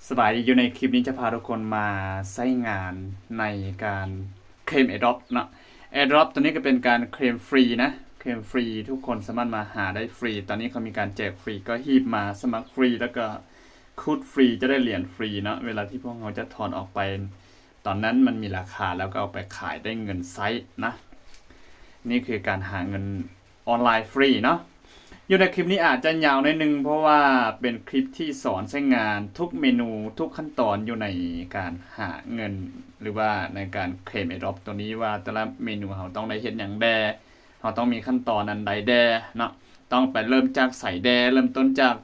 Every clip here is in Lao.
ສະບາຍດີ, ຢູ່ໃນຄລິບນີ້ຈະພາທຸກຄົນມາໃຊ້ງານໃນການເຄລມ AirDrop ເນາະ. AirDrop ຕົວນີ້ກໍເປັນການເຄລມຟຣີນະ, ເຄລມຟຣີ ທຸກຄົນສາມາດມາຫາໄດ້ຟຣີ. ຕອນນີ້ເຂົາມີການແຈກຟຣີ, ກໍຮີບມາສະໝັກຟຣີ ແລ້ວກໍຂຸດຟຣີ ຈະໄດ້ຫຼຽນຟຣີເນາະ. ເວລາທີ່ພວກເຮົາຈະຖອນອອກໄປ ຕອນນັ້ນມັນມີລາຄາ ແລ້ວກໍເອົາໄປຂາຍໄດ້ເງິນໃຊ້ນະ. ນີ້ຄືການຫາເງິນ ອອນລາຍຟຣີເນາະ. ຢູ່ໃນຄລິບນີ້ອາດຈະຍາວໜ້ອຍໜຶ່ງ ເພາະວ່າເປັນຄລິບທີ່ສອນໃຊ້ງານທຸກເມນູ ທຸກຂັ້ນຕອນຢູ່ໃນການຫາເງິນ ຫຼືວ່າໃນການເຄລມ AirDrop ຕົວນີ້ ວ່າແຕ່ລະເມນູເຮົາຕ້ອງໄດ້ເຮັດຫຍັງແດ່, ເຮົາຕ້ອງມີຂັ້ນຕອນອັນໃດແດ່ເນາະ, ຕ້ອງໄປເລີ່ມຈາກໃສແດ່, ເລີ່ມຕົ້ນຈາກ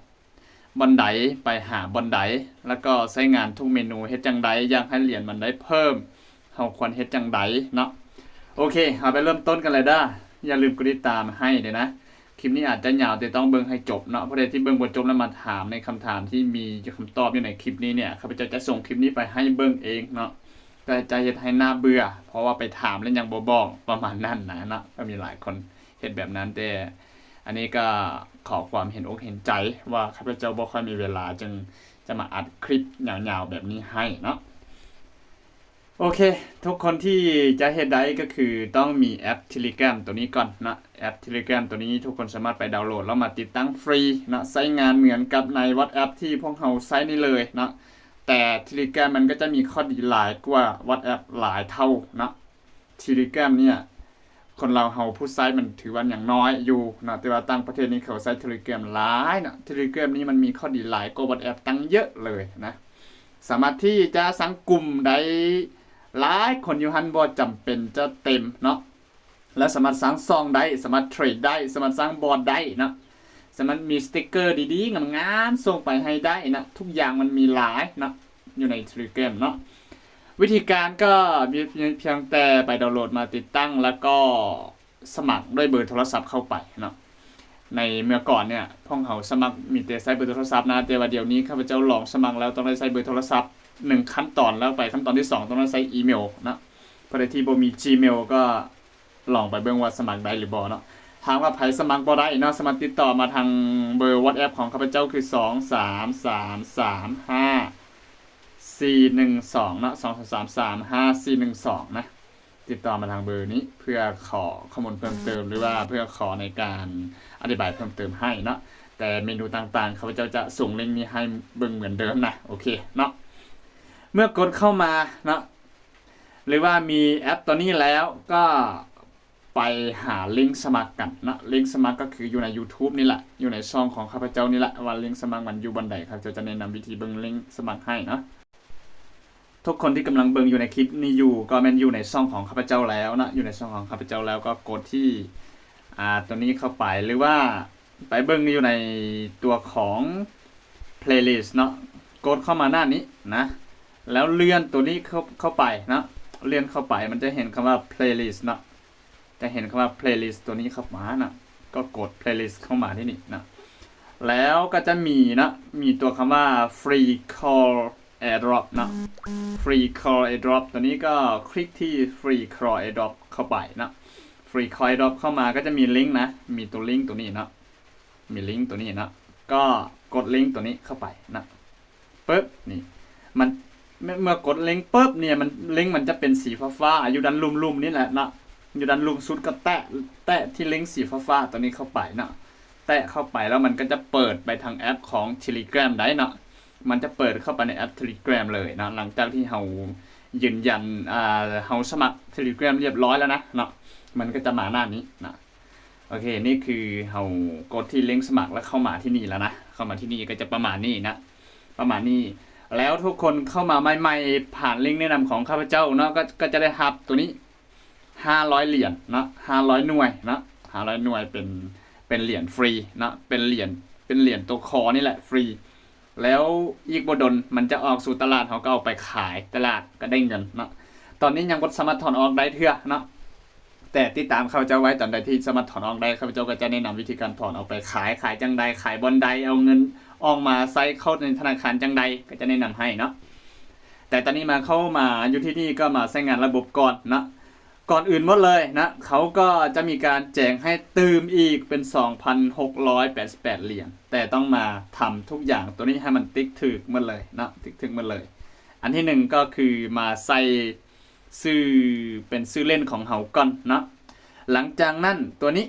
ບ່ອນໃດ ໄປຫາບ່ອນໃດ ແລ້ວກໍໃຊ້ງານທຸກເມນູເຮັດຈັ່ງໃດ ຢາກໃຫ້ຫຼຽນມັນໄດ້ເພີ່ມ ເຮົາຄວນເຮັດຈັ່ງໃດເນາະ. ໂອເຄ ເຮົາໄປເລີ່ມຕົ້ນກັນເລີຍເດີ້. ຢ່າລືມກົດຕິດຕາມໃຫ້ເດີ້ນະ. ຄລິບນີ້ອາດຈະຍາວ ແຕ່ຕ້ອງເບິ່ງໃຫ້ຈົບເນາະ. ຜູ້ໃດທີ່ເບິ່ງບໍ່ຈົບແລ້ວມາຖາມໃນຄຳຖາມທີ່ມີຄຳຕອບຢູ່ໃນຄລິບນີ້ເນ່ຍ ຂ້າພະເຈົ້າຈະສົ່ງຄລິບນີ້ໄປໃຫ້ເບິ່ງເອງເນາະ. ກໍຈະເຮັດໃຫ້ໜ້າເບື່ອ ເພາະວ່າໄປຖາມແລ້ວຍັງບໍ່ບອກ ປະມານນັ້ນນະເນາະ. ກໍມີຫຼາຍຄົນເຮັດແບບນັ້ນ ແຕ່ ອັນນີ້ກໍຂໍຄວາມເຫັນອົກເຫັນໃຈວ່າຂ້າພະເຈົ້າບໍ່ຄ່ອຍມີເວລາ ຈຶ່ງຈະມາອັດຄລິບຍາວໆແບບນີ້ໃຫ້ເນາະ. ໂອເຄ ທຸກຄົນທີ່ຈະເຮັດໄດ້ກໍຄືຕ້ອງມີແອັບ Telegram ຕົວນີ້ກ່ອນເນາະ. ແອັບ Telegram ຕົວນີ້ທຸກຄົນສາມາດໄປດາວໂຫຼດແລ້ວມາຕິດຕັ້ງຟຣີເນາະ, ໃຊ້ງານເໝືອນກັບໃນ WhatsApp ທີ່ພວກເຮົາໃຊ້ນີ້ເລີຍເນາະ. ແຕ່ Telegram ມັນກໍຈະມີຂໍ້ດີຫຼາຍກວ່າ WhatsApp ຫຼາຍເທົ່າເນາະ. Telegram ເນ່ຍ ຄົນລາວເຮົາຜູ້ໃຊ້ມັນຖືວ່າຍັງນ້ອຍຢູ່ເນາະ, ແຕ່ວ່າຕ່າງປະເທດນີ້ເຂົາໃຊ້ Telegram ຫຼາຍເນາະ. Telegram ນີ້ມັນມີຂໍ້ດີຫຼາຍກວ່າ WhatsApp ຕັ້ງເຍອະເລີຍນະ. ສາມາດທີ່ຈະສ້າງກຸ່ມໄດ້ຫຼາຍຄົນຢູ່ຫັ້ນ, ບໍ່ຈຳເປັນຈະເຕັມເນາະ. ແລະ ສາມາດສ້າງຊ່ອງໄດ້, ສາມາດເທຣດໄດ້, ສາມາດສ້າງບອດໄດ້ເນາະ, ສາມາດມີສະຕິກເກີດີໆງາມໆສົ່ງໄປໃຫ້ໄດ້ເນາະ. ທຸກຢ່າງມັນມີຫຼາຍເນາະ ຢູ່ໃນ Telegram ເນາະ. ວິທີການກໍມີພຽງແຕ່ໄປດາວໂຫຼດມາຕິດຕັ້ງ ແລ້ວກໍສະໝັກດ້ວຍເບີໂທລະສັບເຂົ້າໄປເນາະ. ໃນເມື່ອກ່ອນເນ່ຍ ພວກເຮົາສະໝັກມີແຕ່ໃຊ້ເບີໂທລະສັບນະ, ແຕ່ວ່າດຽວນີ້ຂ້າພະເຈົ້າລອງສະໝັກແລ້ວຕ້ອງໄດ້ໃຊ້ເບີໂທລະສັບ ໜຶ່ງຂັ້ນຕອນ, ແລ້ວໄປຂັ້ນຕອນທີສອງຕ້ອງໄດ້ໃຊ້ອີເມວເນາະ. ຜູ້ໃດທີ່ບໍ່ມີ Gmail ກໍລອງໄປເບິ່ງວ່າສະໝັກໄດ້ຫຼືບໍ່ເນາະ. ຫາກວ່າໃຜສະໝັກບໍ່ໄດ້ເນາະ, ສາມາດຕິດຕໍ່ມາທາງເບີ WhatsApp ຂອງຂ້າພະເຈົ້າ ຄື ສອງສາມສາມສາມຫ້າສີ່ໜຶ່ງສອງເນາະ, ສອງສາມສາມສາມຫ້າສີ່ໜຶ່ງສອງນະ. ຕິດຕໍ່ມາທາງເບີນີ້ເພື່ອຂໍຂໍ້ມູນເພີ່ມເຕີມ ຫຼືວ່າເພື່ອຂໍໃນການອະທິບາຍເພີ່ມເຕີມໃຫ້ເນາະ. ແຕ່ເມນູຕ່າງໆ ຂ້າພະເຈົ້າຈະສົ່ງລິ້ງນີ້ໃຫ້ເບິ່ງເໝືອນເດີມນະ. ໂອເຄເນາະ, ເມື່ອກົດເຂົ້າມາເນາະ ຫຼືວ່າມີແອັບຕົວນີ້ແລ້ວ ກໍໄປຫາລິ້ງສະໝັກກັນເນາະ. ລິ້ງສະໝັກກໍຄືຢູ່ໃນ YouTube ນີ້ແຫຼະ, ຢູ່ໃນຊ່ອງຂອງຂ້າພະເຈົ້ານີ້ແຫຼະ ວ່າລິ້ງສະໝັກມັນຢູ່ບ່ອນໃດ, ຂ້າພະເຈົ້າຈະແນະນຳວິທີເບິ່ງລິ້ງສະໝັກໃຫ້ເນາະ. ທຸກຄົນທີ່ກຳລັງເບິ່ງຢູ່ໃນຄລິບນີ້ຢູ່ ກໍແມ່ນຢູ່ໃນຊ່ອງຂອງຂ້າພະເຈົ້າແລ້ວເນາະ. ຢູ່ໃນຊ່ອງຂອງຂ້າພະເຈົ້າແລ້ວ ກໍກົດທີ່ ອ່າ ຕົວນີ້ເຂົ້າໄປ ຫຼືວ່າໄປເບິ່ງຢູ່ໃນຕົວຂອງ Playlist ເນາະ. ກົດເຂົ້າມາໜ້ານີ້ນະ ແລ້ວເລື່ອນຕົວນີ້ເຂົ້າ ເຂົ້າໄປເນາະ, ເລື່ອນເຂົ້າໄປ ມັນຈະເຫັນຄຳວ່າ Playlist ເນາະ. ຈະເຫັນຄຳວ່າ Playlist ຕົວນີ້ເຂົ້າມານະ, ກໍກົດ Playlist ເຂົ້າມາທີ່ນີ້ນະ. ແລ້ວກໍຈະມີນະ ມີຕົວຄຳວ່າ Free Crawl AirDrop ນະ, Free Crawl AirDrop ຕົວນີ້ກໍຄລິກທີ່ Free Crawl AirDrop ເຂົ້າໄປນະ. Free Crawl AirDrop ເຂົ້າມາກໍຈະມີລິ້ງນະ, ມີຕົວລິ້ງຕົວນີ້ນະ, ມີລິ້ງຕົວນີ້ນະ, ກໍກົດລິ້ງຕົວນີ້ເຂົ້າໄປນະ. ປຶບ ນີ້ ມັນ ເມື່ອ ເມື່ອກົດລິ້ງປຶບເນ່ຍ ມັນ ລິ້ງມັນຈະເປັນສີຟ້າໆ ຢູ່ດ້ານລຸ່ມໆນີ້ແຫຼະເນາະ, ຢູ່ດ້ານລຸ່ມສຸດ ກໍແຕະ ແຕະທີ່ລິ້ງສີຟ້າໆຕົວນີ້ເຂົ້າໄປເນາະ. ແຕະເຂົ້າໄປແລ້ວມັນກໍຈະເປີດໄປທາງແອັບຂອງ Telegram ໄດ້ເນາະ, ມັນຈະເປີດເຂົ້າໄປໃນແອັບ Telegram ເລີຍເນາະ. ຫຼັງຈາກທີ່ເຮົາຢືນຢັນ ອ່າ ເຮົາສະໝັກ Telegram ລຽບຮ້ອຍແລ້ວນະເນາະ, ມັນກໍຈະມາໜ້ານີ້ເນາະ. ໂອເຄ ນີ້ຄືເຮົາກົດທີ່ລິ້ງສະໝັກ ແລ້ວເຂົ້າມາທີ່ນີ້ແລ້ວນະ, ເຂົ້າມາທີ່ນີ້ກໍຈະປະມານນີ້ນະ ປະມານນີ້. ແລ້ວທຸກຄົນເຂົ້າມາໃໝ່ໆ ຜ່ານລິ້ງແນະນຳຂອງຂ້າພະເຈົ້າເນາະ ກໍ ກໍຈະໄດ້ຮັບຕົວນີ້ ຫ້າຮ້ອຍຫຼຽນເນາະ, ຫ້າຮ້ອຍໜ່ວຍເນາະ, ຫ້າຮ້ອຍໜ່ວຍ ເປັນ ເປັນຫຼຽນຟຣີເນາະ, ເປັນຫຼຽນ ເປັນຫຼຽນຕົວຄໍນີ້ແຫຼະ ຟຣີ. ແລ້ວອີກບໍ່ດົນມັນຈະອອກສູ່ຕະຫຼາດ, ເຮົາກໍເອົາໄປຂາຍຕະຫຼາດ ກໍໄດ້ເງິນເນາະ. ຕອນນີ້ຍັງບໍ່ສາມາດຖອນອອກໄດ້ເທື່ອເນາະ, ແຕ່ຕິດຕາມຂ້າພະເຈົ້າໄວ້, ຕອນໃດທີ່ສາມາດຖອນອອກໄດ້ ຂ້າພະເຈົ້າກໍຈະແນະນຳວິທີການຖອນອອກໄປຂາຍ, ຂາຍຈັ່ງໃດ, ຂາຍບ່ອນໃດ, ເອົາເງິນອອກມາໃສ່ເຂົ້າໃນທະນາຄານຈັ່ງໃດ ກໍຈະແນະນຳໃຫ້ເນາະ. ແຕ່ຕອນນີ້ມາ ເຂົ້າມາຢູ່ທີ່ນີ້ ກໍມາໃຊ້ງານລະບົບກ່ອນເນາະ. ກ່ອນອື່ນໝົດເລີຍນະ ເຂົາກໍຈະມີການແຈກໃຫ້ຕື່ມອີກເປັນສອງພັນຫົກຮ້ອຍແປດສິບແປດຫຼຽນ ແຕ່ຕ້ອງມາທຳທຸກຢ່າງໂຕນີ້ໃຫ້ມັນຕິກຖືກໝົດເລີຍເນາະ ຕິກຖືກໝົດເລີຍ. ອັນທີໜຶ່ງກໍຄືມາໃສ່ຊື່ ເປັນຊື່ຫຼິ້ນຂອງເຮົາກ່ອນເນາະ. ຫຼັງຈາກນັ້ນໂຕນີ້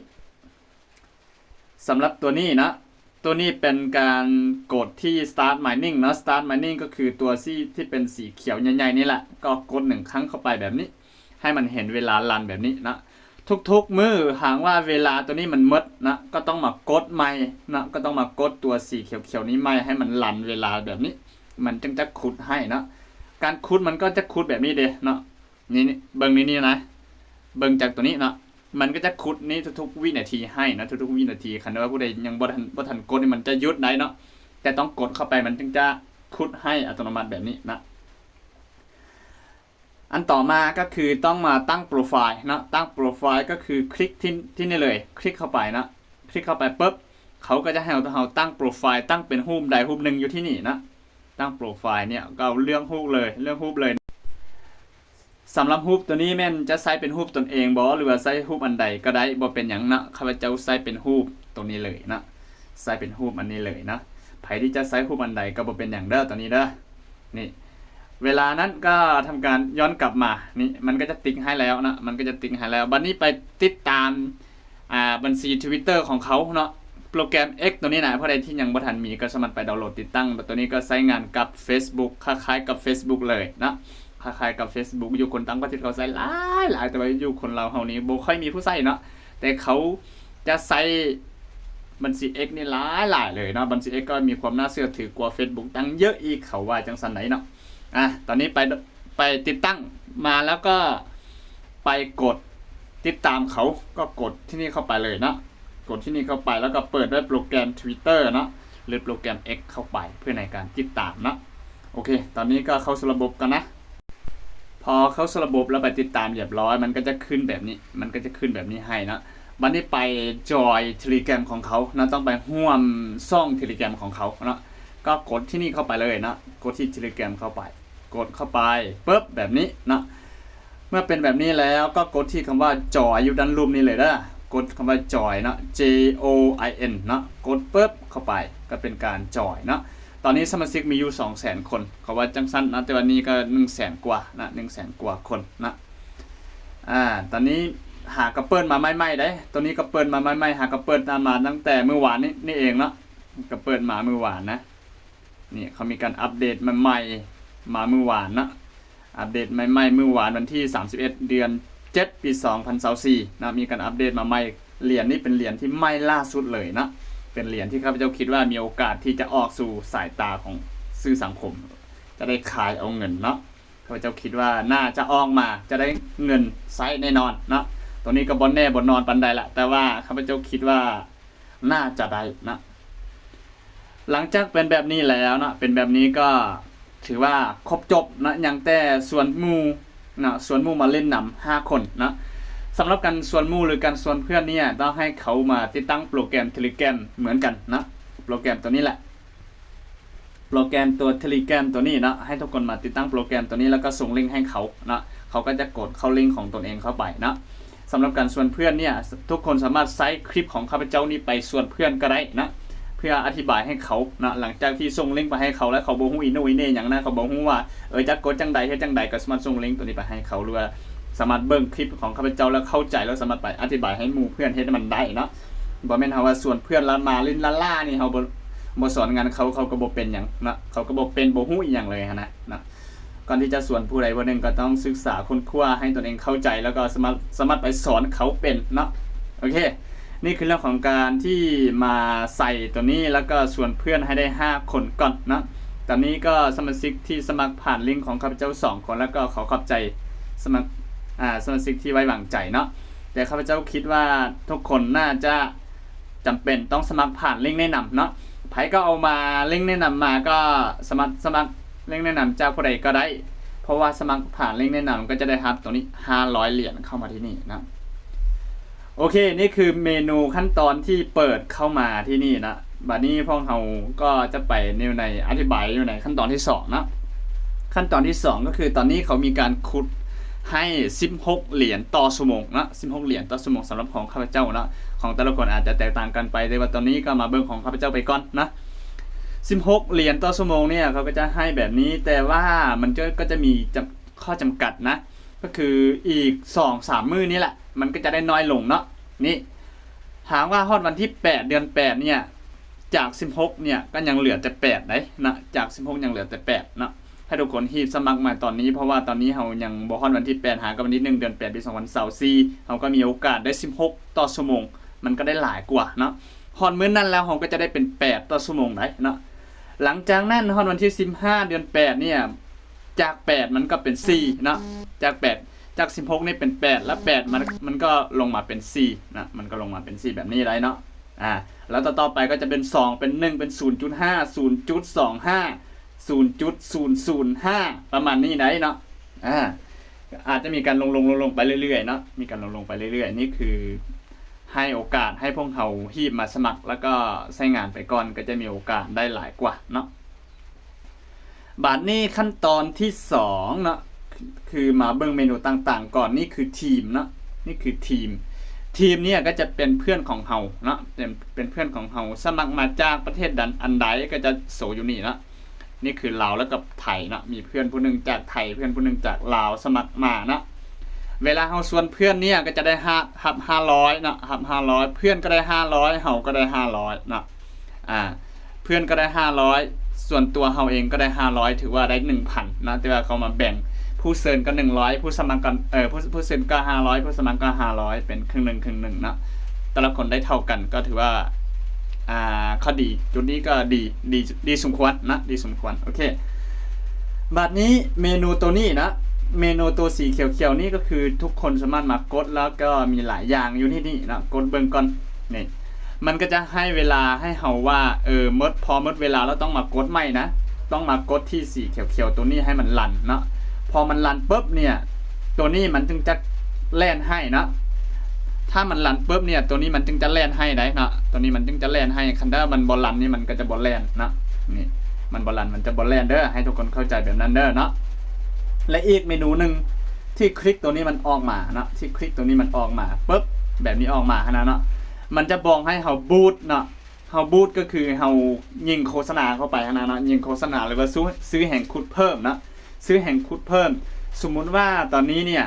ສຳລັບຕົວນີ້ເນາະ ຕົວນີ້ເປັນການກົດທີ່ Start Mining ເນາະ. Start Mining ກໍຄືຕົວສີ ທີ່ເປັນສີຂຽວໃຫຍ່ໆນີ້ແຫຼະ ກໍກົດໜຶ່ງຄັ້ງເຂົ້າໄປແບບນີ້ ໃຫ້ມັນເຫັນເວລາຣັນແບບນີ້ເນາະ. ທຸກໆມື້ຫາກວ່າເວລາຕົວນີ້ມັນໝົດເນາະ ກໍຕ້ອງມາກົດໃໝ່ເນາະ ກໍຕ້ອງມາກົດຕົວສີຂຽວໆນີ້ໃໝ່ ໃຫ້ມັນຣັນເວລາແບບນີ້ ມັນຈຶ່ງຈະຂຸດໃຫ້ເນາະ. ການຂຸດມັນກໍຈະຂຸດແບບນີ້ເດ້ເນາະ. ນີ້ ນີ້ ເບິ່ງໃນນີ້ນະ ເບິ່ງຈາກຕົວນີ້ເນາະ ມັນກໍຈະຂຸດນີ້ທຸກໆວິນາທີໃຫ້ນະ ທຸກໆວິນາທີ. ຄັນວ່າຜູ້ໃດຍັງບໍ່ທັນ ບໍ່ທັນກົດນີ້ ມັນຈະຢຸດໄດ້ເນາະ ແຕ່ຕ້ອງກົດເຂົ້າໄປ ມັນຈຶ່ງຈະຂຸດໃຫ້ອັດຕະໂນມັດແບບນີ້ນະ. ອັນຕໍ່ມາກໍຄືຕ້ອງມາຕັ້ງໂປຣໄຟລ໌ເນາະ ຕັ້ງໂປຣໄຟລ໌ກໍຄືຄລິກທີ່ ທີ່ນີ້ເລີຍ ຄລິກເຂົ້າໄປເນາະ. ຄລິກເຂົ້າໄປປຶບ ເຂົາກໍຈະໃຫ້ເຮົາ ເຮົາຕັ້ງໂປຣໄຟລ໌ ຕັ້ງເປັນຮູບໃດຮູບໜຶ່ງຢູ່ທີ່ນີ້ເນາະ. ຕັ້ງໂປຣໄຟລ໌ນີ້ ກໍເລືອກຮູບເລີຍ ເລືອກຮູບເລີຍ. ສຳລັບຮູບຕົວນີ້ແມ່ນຈະໃຊ້ເປັນຮູບຕົນເອງບໍ ຫຼືວ່າໃຊ້ຮູບອັນໃດກໍໄດ້ ບໍ່ເປັນຫຍັງເນາະ. ຂ້າພະເຈົ້າໃຊ້ເປັນຮູບຕົວນີ້ເລີຍເນາະ ໃຊ້ເປັນຮູບອັນນີ້ເລີຍເນາະ. ໃຜທີ່ຈະໃຊ້ຮູບອັນໃດກໍບໍ່ເປັນຫຍັງເດີ ຕົວນີ້ເດີ. ນີ້ ເວລານັ້ນກໍທຳການຍ້ອນກັບມາ ນີ້ ມັນກໍຈະຕິກໃຫ້ແລ້ວເນາະ ມັນກໍຈະຕິກໃຫ້ແລ້ວ. ບັດນີ້ໄປຕິດຕາມ ອ່າ ບັນຊີ Twitter ຂອງເຂົາເນາະ ໂປຣແກຣມ X ຕົວນີ້ນະ. ຜູ້ໃດທີ່ຍັງບໍ່ທັນມີກໍສາມາດໄປດາວໂຫຼດຕິດຕັ້ງ. ຕົວນີ້ກໍໃຊ້ງານກັບ Facebook ຄ້າຍໆກັບ Facebook ເລີຍເນາະ ຄ້າຍໆກັບ Facebook. ຢູ່ຄົນຕ່າງປະເທດເຂົາໃຊ້ຫຼາຍໆ ແຕ່ວ່າຢູ່ຄົນລາວເຮົານີ້ບໍ່ຄ່ອຍມີຜູ້ໃຊ້ເນາະ ແຕ່ເຂົາຈະໃຊ້ບັນຊີ X ນີ້ຫຼາຍໆເລີຍເນາະ. ບັນຊີ X ກໍມີຄວາມໜ້າເຊື່ອຖືກວ່າ Facebook ຕັ້ງເຍອະອີກ ເຂົາວ່າຈັ່ງຊັ້ນໃດເນາະ. ອ່າ ຕອນນີ້ໄປ ໄປຕິດຕັ້ງມາແລ້ວກໍໄປກົດຕິດຕາມເຂົາ ກໍກົດທີ່ນີ້ເຂົ້າໄປເລີຍເນາະ. ກົດທີ່ນີ້ເຂົ້າໄປ ແລ້ວກໍເປີດດ້ວຍໂປຣແກຣມ Twitter ເນາະ ຫຼືໂປຣແກຣມ X ເຂົ້າໄປ ເພື່ອໃນການຕິດຕາມເນາະ. ໂອເຄ ຕອນນີ້ກໍເຂົ້າສູ່ລະບົບກ່ອນນະ. ພໍເຂົ້າສູ່ລະບົບແລ້ວໄປຕິດຕາມຮຽບຮ້ອຍ ມັນກໍຈະຂຶ້ນແບບນີ້ ມັນກໍຈະຂຶ້ນແບບນີ້ໃຫ້ເນາະ. ບັດນີ້ໄປຈອຍ Telegram ຂອງເຂົາເນາະ ຕ້ອງໄປຮ່ວມຊ່ອງ Telegram ຂອງເຂົາເນາະ. ກໍກົດທີ່ນີ້ເຂົ້າໄປເລີຍເນາະ ກົດທີ່ Telegram ເຂົ້າໄປ ກົດເຂົ້າໄປປຶບ ແບບນີ້ເນາະ. ເມື່ອເປັນແບບນີ້ແລ້ວ ກໍກົດທີ່ຄຳວ່າ Join ຢູ່ດ້ານລຸ່ມນີ້ເລີຍເດີ ກົດຄຳວ່າ Join ເນາະ J O I N ເນາະ ກົດປຶບເຂົ້າໄປ ກໍເປັນການ Join ເນາະ. ຕອນນີ້ສະມາຊິກມີຢູ່ສອງແສນຄົນ ເຂົາວ່າຈັ່ງຊັ້ນເນາະ ແຕ່ວ່ານີ້ກໍໜຶ່ງແສນກວ່ານະ ໜຶ່ງແສນກວ່າຄົນນະ. ອ່າ ຕອນນີ້ຫາກໍເປີດມາໃໝ່ໆເດ້ ຕົວນີ້ກໍເປີດມາໃໝ່ໆ ຫາກໍເປີດມາຕັ້ງແຕ່ມື້ວານນີ້ ນີ້ເອງເນາະ ກໍເປີດມາມື້ວານນະ. ນີ້ເຂົາມີການອັບເດດໃໝ່ໆມາມື້ວານເນາະ ອັບເດດໃໝ່ໆມື້ວານ ວັນທີສາມສິບເອັດ ເດືອນເຈັດ ປີສອງພັນຊາວສີ່ເນາະ ມີການອັບເດດມາໃໝ່. ຫຼຽນນີ້ເປັນຫຼຽນທີ່ໃໝ່ລ່າສຸດເລີຍເນາະ ເປັນຫຼຽນທີ່ຂ້າພະເຈົ້າຄິດວ່າມີໂອກາດທີ່ຈະອອກສູ່ສາຍຕາຂອງສື່ສັງຄົມ ຈະໄດ້ຂາຍເອົາເງິນເນາະ. ຂ້າພະເຈົ້າຄິດວ່າໜ້າຈະອອກມາ ຈະໄດ້ເງິນໃຊ້ແນ່ນອນເນາະ. ຕົວນີ້ກໍບໍ່ແນ່ບໍ່ນອນປານໃດລະ ແຕ່ວ່າຂ້າພະເຈົ້າຄິດວ່າ ໜ້າຈະໄດ້ນະ. ຫຼັງຈາກເປັນແບບນີ້ແລ້ວເນາະ ເປັນແບບນີ້ກໍຖືວ່າຄົບຈົບເນາະ ຍັງແຕ່ຊວນໝູ່ເນາະ ຊວນໝູ່ມາຫຼິ້ນນຳຫ້າຄົນເນາະ. ສຳລັບການຊວນໝູ່ ຫຼື ການຊວນເພື່ອນນີ້ ຕ້ອງໃຫ້ເຂົາມາຕິດຕັ້ງໂປຣແກຣມ Telegram ເໝືອນກັນເນາະ ໂປຣແກຣມຕົວນີ້ແຫຼະ ໂປຣແກຣມຕົວ Telegram ຕົວນີ້ເນາະ ໃຫ້ທຸກຄົນມາຕິດຕັ້ງໂປຣແກຣມຕົວນີ້ ແລ້ວກໍສົ່ງລິ້ງໃຫ້ເຂົາເນາະ ເຂົາກໍຈະກົດເຂົ້າລິ້ງຂອງຕົນເອງເຂົ້າໄປເນາະ. ສຳລັບການຊວນເພື່ອນເນຍ ທຸກຄົນສາມາດໃຊ້ຄລິບຂອງຂ້າພະເຈົ້ານີ້ໄປຊວນເພື່ອນກໍໄດ້ນະ ເພື່ອອະທິບາຍໃຫ້ເຂົານະ. ຫຼັງຈາກທີ່ສົ່ງລິ້ງໄປໃຫ້ເຂົາແລ້ວ ເຂົາບໍ່ຮູ້ອີໂນ່ອີເນ່ຫຍັງນະ ເຂົາບໍ່ຮູ້ວ່າ ເອີ ຈະກົດຈັ່ງໃດ ເຮັດຈັ່ງໃດ ກໍສາມາດສົ່ງລິ້ງຕົວນີ້ໄປໃຫ້ເຂົາ ຫຼືວ່າສາມາດເບິ່ງຄລິບຂອງຂ້າພະເຈົ້າແລ້ວເຂົ້າໃຈ ແລ້ວສາມາດໄປອະທິບາຍໃຫ້ໝູ່ເພື່ອນເຮັດໃຫ້ມັນໄດ້ເນາະ. ບໍ່ແມ່ນເຮົາວ່າຊວນເພື່ອນລະມາຫຼິ້ນລ້າໆນີ້ ເຮົາບໍ່ ບໍ່ສອນງານເຂົາ ເຂົາກໍບໍ່ເປັນຫຍັງນະ ເຂົາກໍບໍ່ເປັນ ບໍ່ຮູ້ອີ່ຫຍັງເລີຍຫັ້ນນະເນາະ. ກ່ອນທີ່ຈະສວນຜູ້ໃດຜູ້ໜຶ່ງ ກໍຕ້ອງສຶກສາຄົ້ນຄວ້າໃຫ້ຕົນເອງເຂົ້າໃຈ ແລ້ວກໍສາມາດ ສາມາດໄປສອນເຂົາເປັນເນາະ. ໂອເຄ ນີ້ຄືເລື່ອງຂອງການທີ່ມາໃສ່ຕົວນີ້ ແລ້ວກໍຊວນເພື່ອນໃຫ້ໄດ້ຫ້າຄົນກ່ອນເນາະ. ຕອນນີ້ກໍສະມາຊິກທີ່ສະໝັກຜ່ານລິ້ງຂອງຂ້າພະເຈົ້າສອງຄົນ ແລ້ວກໍຂໍຂອບໃຈສະໝັກ ອ່າ ສະມາຊິກທີ່ໄວ້ວາງໃຈເນາະ. ແຕ່ຂ້າພະເຈົ້າຄິດວ່າທຸກຄົນໜ້າຈະ ຈຳເປັນຕ້ອງສະໝັກຜ່ານລິ້ງແນະນຳເນາະ. ໃຜກໍເອົາມາ ລິ້ງແນະນຳມາ ກໍສາມາດສະໝັກລິ້ງແນະນຳຈາກຜູ້ໃດກໍໄດ້ ເພາະວ່າສະໝັກຜ່ານລິ້ງແນະນຳ ກໍຈະໄດ້ຮັບຕົວນີ້ຫ້າຮ້ອຍຫຼຽນເຂົ້າມາທີ່ນີ້ນະ. ໂອເຄ ນີ້ຄືເມນູຂັ້ນຕອນທີ່ເປີດເຂົ້າມາທີ່ນີ້ນະ. ບາດນີ້ພວກເຮົາກໍຈະໄປຢູ່ໃນ ອະທິບາຍຢູ່ໃນຂັ້ນຕອນທີສອງເນາະ. ຂັ້ນຕອນທີສອງ ກໍຄືຕອນນີ້ເຂົາມີການຂຸດ ໃຫ້ສິບຫົກຫຼຽນຕໍ່ຊົ່ວໂມງເນາະ, ສິບຫົກຫຼຽນຕໍ່ຊົ່ວໂມງສຳລັບຂອງຂ້າພະເຈົ້າເນາະ, ຂອງແຕ່ລະຄົນອາດຈະແຕກຕ່າງກັນໄປ, ແຕ່ວ່າຕອນນີ້ກໍມາເບິ່ງຂອງຂ້າພະເຈົ້າໄປກ່ອນນະ. ສິບຫົກຫຼຽນຕໍ່ຊົ່ວໂມງເນີ້ຍ ເຂົາກໍຈະໃຫ້ແບບນີ້, ແຕ່ວ່າມັນຈະ ກໍຈະມີຈຳ ຂໍ້ຈຳກັດນະ, ກໍຄືອີກສອງສາມມື້ນີ້ແຫຼະ ມັນກໍຈະໄດ້ນ້ອຍລົງເນາະ. ນີ້ ຫາກວ່າຮອດວັນທີແປດເດືອນແປດເນີ້ຍ ຈາກສິບຫົກເນີ້ຍ ກໍຍັງເຫຼືອແຕ່ແປດໄດ໋ເນາະ, ຈາກສິບຫົກຍັງເຫຼືອແຕ່ແປດເນາະ. ໃຫ້ທຸກຄົນຮີບສະໝັກມາຕອນນີ້ ເພາະວ່າຕອນນີ້ເຮົາຍັງບໍ່ຮອດວັນທີແປດ ຫາກັບວັນທີໜຶ່ງເດືອນແປດປີສອງພັນຊາວສີ່ ເຮົາກໍມີໂອກາດໄດ້ສິບຫົກຕໍ່ຊົ່ວໂມງ, ມັນກໍໄດ້ຫຼາຍກວ່າເນາະ. ຮອດມື້ນັ້ນແລ້ວ ເຮົາກໍຈະໄດ້ເປັນແປດຕໍ່ຊົ່ວໂມງໄດ໋ເນາະ. ຫຼັງຈາກນັ້ນຮອດວັນທີສິບຫ້າເດືອນແປດເນີ້ຍ ຈາກແປດມັນກໍເປັນສີ່ເນາະ, ຈາກແປດ ຈາກສິບຫົກນີ້ເປັນແປດ ແລ້ວແປດມັນ ມັນກໍລົງມາເປັນສີ່ນະ, ມັນກໍລົງມາເປັນສີ່ແບບນີ້ໄດ໋ເນາະ. ອາ ແລ້ວຕໍ່ໆໄປກໍຈະເປັນສອງ ເປັນໜຶ່ງ ເປັນສູນຈຸດຫ້າ ສູນຈຸດສອງຫ້າ ສູນຈຸດສູນສູນຫ້າ ປະມານນີ້ໄດ໋ເນາະ. ອາ ອາດຈະມີການລົງໆ ລົງໆໄປເລື້ອຍໆເນາະ, ມີການລົງໆໄປເລື້ອຍໆ. ນີ້ຄືໃຫ້ໂອກາດໃຫ້ພວກເຮົາຮີບມາສະໝັກ ແລ້ວກໍໃຊ້ງານໄປກ່ອນ ກໍຈະມີໂອກາດໄດ້ຫຼາຍກວ່າເນາະ. ບາດນີ້ຂັ້ນຕອນທີສອງເນາະ ຄືມາເບິ່ງເມນູຕ່າງໆກ່ອນ. ນີ້ຄືທີມເນາະ, ນີ້ຄືທີມ. ທີມເນີ້ຍກໍຈະເປັນເພື່ອນຂອງເຮົາເນາະ, ເປັນ ເປັນເພື່ອນຂອງເຮົາ, ສະໝັກມາຈາກປະເທດໃດອັນໃດກໍຈະໂຊຢູ່ນີ້ເນາະ. ນີ້ຄືລາວແລ້ວກັບໄທເນາະ, ມີເພື່ອນຜູ້ໜຶ່ງຈາກໄທ ເພື່ອນຜູ້ໜຶ່ງຈາກລາວສະໝັກມາເນາະ. ເວລາເຮົາຊວນເພື່ອນເນີ້ຍ ກໍຈະໄດ້ຮັບ ຮັບຫ້າຮ້ອຍເນາະ, ຮັບຫ້າຮ້ອຍ ເພື່ອນກໍໄດ້ຫ້າຮ້ອຍ ເຮົາກໍໄດ້ຫ້າຮ້ອຍເນາະ. ອາ ເພື່ອນກໍໄດ້ຫ້າຮ້ອຍ ສ່ວນຕົວເຮົາເອງກໍໄດ້ຫ້າຮ້ອຍ ຖືວ່າໄດ້ໜຶ່ງພັນເນາະ. ແຕ່ວ່າເຂົາມາແບ່ງ ຜູ້ເຊີນກໍໜຶ່ງຮ້ອຍ ຜູ້ສະໝັກກໍ ເອີ ຜູ້ ຜູ້ເຊີນກໍຫ້າຮ້ອຍ ຜູ້ສະໝັກກໍຫ້າຮ້ອຍ ເປັນເຄິ່ງໜຶ່ງ ເຄິ່ງໜຶ່ງເນາະ. ແຕ່ລະຄົນໄດ້ເທົ່າກັນ ກໍຖືວ່າ ອ່າ ຂໍ້ດີ ຈຸດນີ້ກໍດີ ດີ ດີສົມຄວນເນາະ, ດີສົມຄວນ. ໂອເຄ ບາດນີ້ເມນູໂຕນີ້ເນາະ, ເມນູໂຕສີຂຽວໆນີ້ ກໍຄືທຸກຄົນສາມາດມາກົດ ແລ້ວກໍມີຫຼາຍຢ່າງຢູ່ໃນນີ້ເນາະ. ກົດເບິ່ງກ່ອນ ນີ້ ມັນກໍຈະໃຫ້ເວລາໃຫ້ເຮົາວ່າ ເອີ ໝົດ ພໍໝົດເວລາແລ້ວຕ້ອງມາກົດໃໝ່ນະ, ຕ້ອງມາກົດທີ່ສີຂຽວໆໂຕນີ້ໃຫ້ມັນລັນເນາະ. ພໍມັນລັນປຶບເນີ້ຍ ໂຕນີ້ມັນຈຶ່ງຈະແລ່ນໃຫ້ເນາະ. ຖ້າມັນລັນປຶບເນີ້ຍ ໂຕນີ້ມັນຈຶ່ງຈະແລ່ນໃຫ້ໄດ໋ເນາະ, ໂຕນີ້ມັນຈຶ່ງຈະແລ່ນໃຫ້. ຄັນຖ້າມັນບໍ່ລັນນີ້ ມັນກໍຈະບໍ່ແລ່ນເນາະ. ນີ້ ມັນບໍ່ລັນ ມັນຈະບໍ່ແລ່ນເດີ, ໃຫ້ທຸກຄົນເຂົ້າໃຈແບບນັ້ນເດີເນາະ. ແລະ ອີກເມນູໜຶ່ງ ທີ່ຄລິກໂຕນີ້ມັນອອກມາເນາະ, ທີ່ຄລິກໂຕນີ້ມັນອອກມາປຶບ ແບບນີ້ອອກມາຫັ້ນນະເນາະ, ມັນຈະບອກໃຫ້ເຮົາບູດເນາະ. ເຮົາບູດກໍຄືເຮົາຍິງໂຄສະນາເຂົ້າໄປຫັ້ນນະເນາະ, ຍິງໂຄສະນາ ຫຼືວ່າຊື້ ຊື້ແຮງຂຸດເພີ່ມເນາະ, ຊື້ແຮງຂຸດເພີ່ມ. ສົມມຸດວ່າຕອນນີ້ເນີ້ຍ